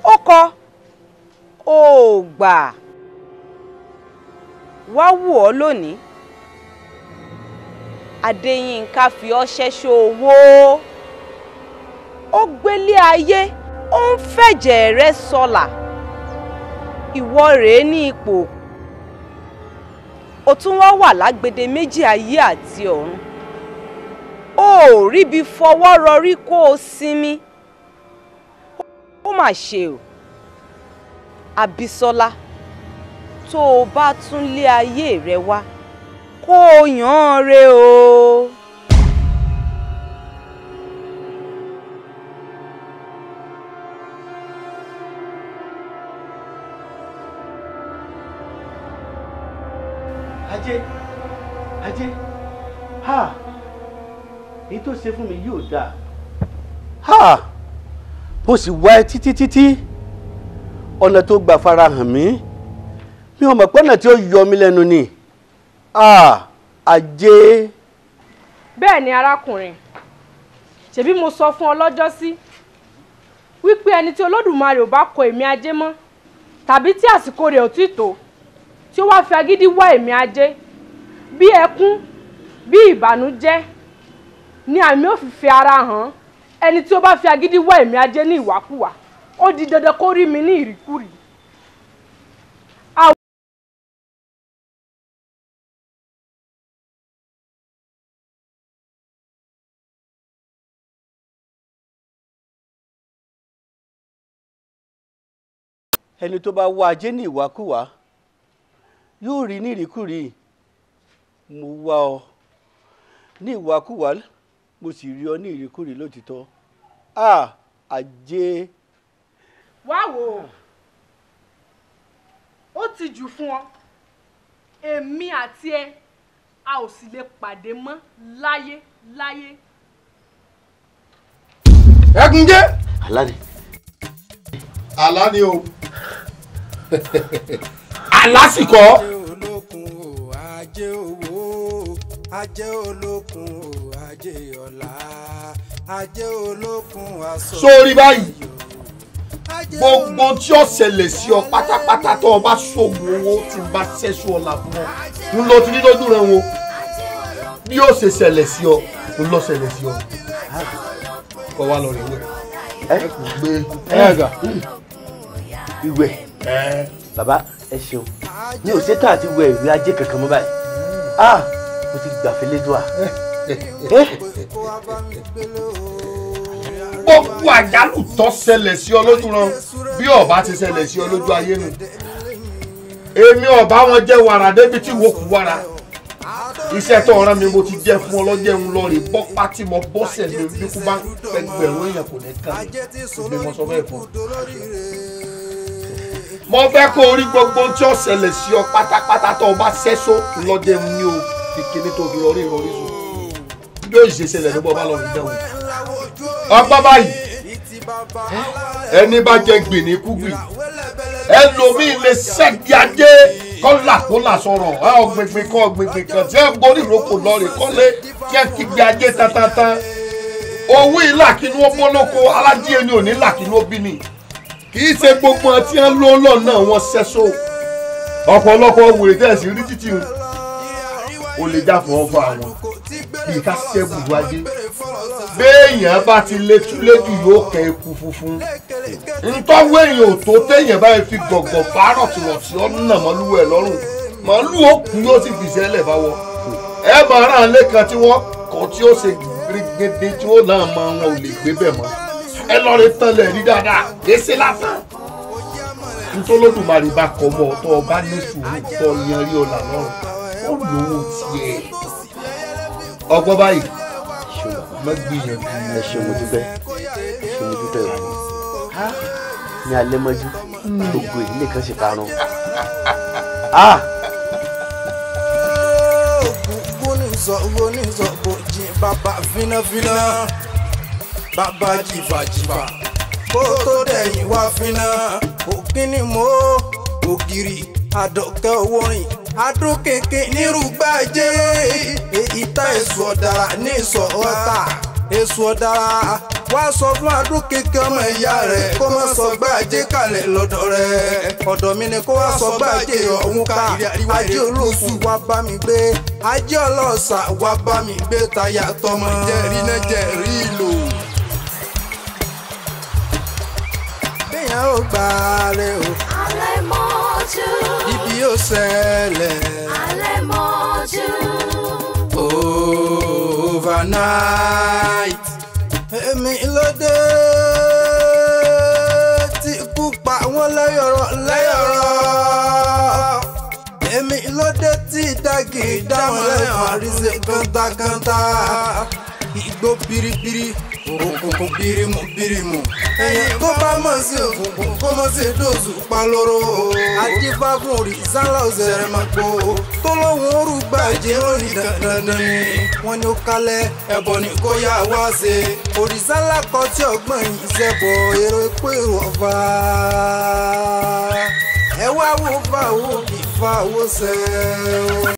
Ó kọ̀, ó ò gbà. Wá wò ọ́ lónìí. Adéyínká fi ọ́ ṣẹ́ṣọ́ owó. Ó gbélé ayé, ó ń fẹ̀jẹ̀ rẹ sọlà. Ìwọ rèé ní ipò. O tún wá wà lágbede méjì ayé àti ọ̀run. O ò ríbi fọwọ́ rọrí kó o sinmi. Ó mà ṣe o. Àbísọ́lá, tó o bá tún lé ayé rẹ wá, kó o yàn án re o. Ajé, ajé, ha, èyí tó ṣe fún mi yóò dáa. Ha, mo sì wá ẹ títí títí, ọ̀nà tó gbà farahàn mí, mi ò mọ̀ pé ọ̀nà tí ó yọ mí lẹ́nu ni. Ah, ajé. Bẹ́ẹ̀ ni arákùnrin, ṣebí mo sọ fún ọ lọ́jọ́sí wípé ẹni tí Olódùmarè ò bá kọ èmi ajé mọ́ tàbí tí àsìkò rẹ̀ ò tí tó, tí ó wá fi agídí wá èmi ajé, bí ẹkún bí ìbànújẹ́ ni àmì ò fi fi ara hàn. Ẹni tí ó bá fi agídí wá èmi ajé ní ìwàkuwà, ó di dandan kó rí mi ní ìríkúrìí. Ẹni tó bá wá ajé ní ìwàkuwà yóò rí ní ìríkúrìí. Mo wá ọ ní ìwàkuwà, mo sì rí ọ ní ìríkúrìí lótìtọ́. Ah, ajé. Wá wò ó, ó ti jù fún ọ. Èmi àti ẹ a ò sì lè pàdé mọ́ láyé láyé. Ẹkúnjẹ. Àlá ni. Àlá ni o. Àlá sì kọ́. Ajé owó, ajé olókun o, ajé ọlá, ajé olókun aṣọ. Sórí báyìí, gbogbo tí ó ṣẹlẹ̀ sí ọ pátápátá tó o bá ṣògùn owó tí n bá ṣẹ́ṣù ọ̀la fún ọ, ń lọ ti ní lójú rẹ wo bí ó ṣe ṣẹlẹ̀ sí ọ, ń lọ ṣẹlẹ̀ sí ọ. Kọ wá lọ rẹ wẹ̀. Gbé ìwẹ̀. Bàbá ẹ ṣeun, mi ò ṣetán àti wẹ ìwé ajé kankan mọ́ báyìí. Ah, mo ti gbàfẹ́ lédùá. Gbogbo àjálù tó ṣẹlẹ̀ sí ọ lójú ran bí ọba ti ṣẹlẹ̀ sí ọ lójú ayé nu. Èmi ọba wọn jẹ́ wàrà débi tí wo kú wàrà. Iṣẹ́ tó rán mi mo ti jẹ́ fún ọ lọ́jẹ́ ń lọ rè bọ́ pátí mo bọ́sẹ̀ mi bí kú bá ẹgbẹ̀rún èèyàn kò ní kàn mí. Mo sọ bẹ́ẹ̀ fún ọ. Mo fẹ́ kó o rí gbogbo tí ó ṣẹlẹ̀ sí ọ pátápátá tó o bá ṣẹ́só lọ́jẹ́ ń ní o fi kíní tó fi rọrí ìrọrí sùn. Bí ó ṣe ṣẹlẹ̀ ló bọ́ bá lọ rí dẹ́wọ̀n. Ọgbọ́n báyìí, ẹni bá jẹ gbìn ní kúgbì, ẹlòmíì lè ṣẹ́gi ajé kọ́là kó là sọ̀rọ̀ ẹ ọ̀gbìngbìn kan ọ̀gbìngbìn kan tí ẹ borí ìrókò lọ́ọ̀rì kọ́lé tí ẹ kígbe ajé tantantan. Owó ìlàkínú ọmọlóko alájíyé ni òní làkínú òbí ni. Kì í ṣe gbogbo ọtí ẹ ń lò lọ́nà wọn ṣẹ́só. Ọ̀pọ̀lọpọ̀ wèrè tẹ̀ sí rí títì o lè jáfọ̀ ọ̀fọ̀ àwọn bíi ká ṣẹ́gun ajé. Béèyàn bá ti lé túléjù yóò kẹ eku funfun. Ntọ́wọ́ èèyàn ò tó téèyàn báyìí fi gọ̀gọ̀ fárọ̀ tìrọ̀tì ọ̀nà mọ́lúwẹ̀ ẹ̀ lọ́rùn. Màálù ó kú yóò sì fìṣẹ́ lẹ̀ báwọ̀. Ẹ máa ràn án lẹ́kan tí wọ́n kọ́ tí ó ṣe gbẹgbẹdẹ tí ó náà mọ wọn ò lè gbé bẹ̀ mọ́. Ẹ lọ rí tán lẹ̀ rí dáadáa, èsì lásán. Ntọ́lódùmarè bá kọ́ mọ́ ọ tó o bá ní sùúrù tó o yan rí ọ̀là lọ́rùn. Ó lówó tiẹ̀. Ọgbọ́n báyìí, má gbìyànjú. Ẹ ṣeun, mo dúpẹ́. Ẹ ṣeun, mo dúpẹ́ o. Ní alẹ́ mọ́jú, gbogbo ìdílé kan ṣe parun. Ah! Ìsọ̀wọ́ onísọ̀bòjì bàbá fínáfíná bàbá jìfàjìfà kó tó dẹ̀yìn wá fíná. Òkínní mo ògiri àdọ̀kẹ́ owó rìn adókèké nírúgbàjẹ́ èyí tá èso ọ̀dàrà ní ìsọ̀ ọ̀tà èso ọ̀dàrà wá sọ fún adókèké ọmọ ìyá rẹ̀ kó má sọ gbàjẹ́ kalẹ̀ lọ́dọ̀ rẹ̀ ọ̀dọ̀ mi ni kó wá sọ gbàjẹ́ ọ̀hún ká. Ajé olóṣù wá bá mi gbé, ajé ọlọ́sà wá bá mi gbé, táyà tọmọ jẹ́rìí náà jẹ́rìí lò. Bẹ́ẹ̀ ó gbà rẹ̀ o. Alẹ́ mọ́jú. Ibi yóò ṣẹlẹ̀. Alẹ́ mọ́jú. Overnight. Èmi ló dé tí ikú pa wọ́n lẹ́yọ̀rọ̀ lẹ́yọ̀rọ̀. Èmi ló dé tí dágì dáwọn lẹ́yọ̀ àríṣe kántákántá. Igbó biribiri, òkùnkùn birimu birimu. Ẹ̀yìn tó bá mọ̀ sí òkùnkùn kó mọ̀ sí dòzù palóró. Adífáfún òrìṣàlá òṣèré máa gbó. Tó lóhùn orúgbàjẹ́ orí dandan ni. Wọ́n ní ó kálẹ̀ ẹ̀bọ̀ ní kó yá wá ṣe. Òrìṣàlá kọ tí ọgbọ́n yìí ṣẹ̀bọ̀ èrò pé ọ̀fà. Ẹ wá wo bá wo ìfà wo ṣe.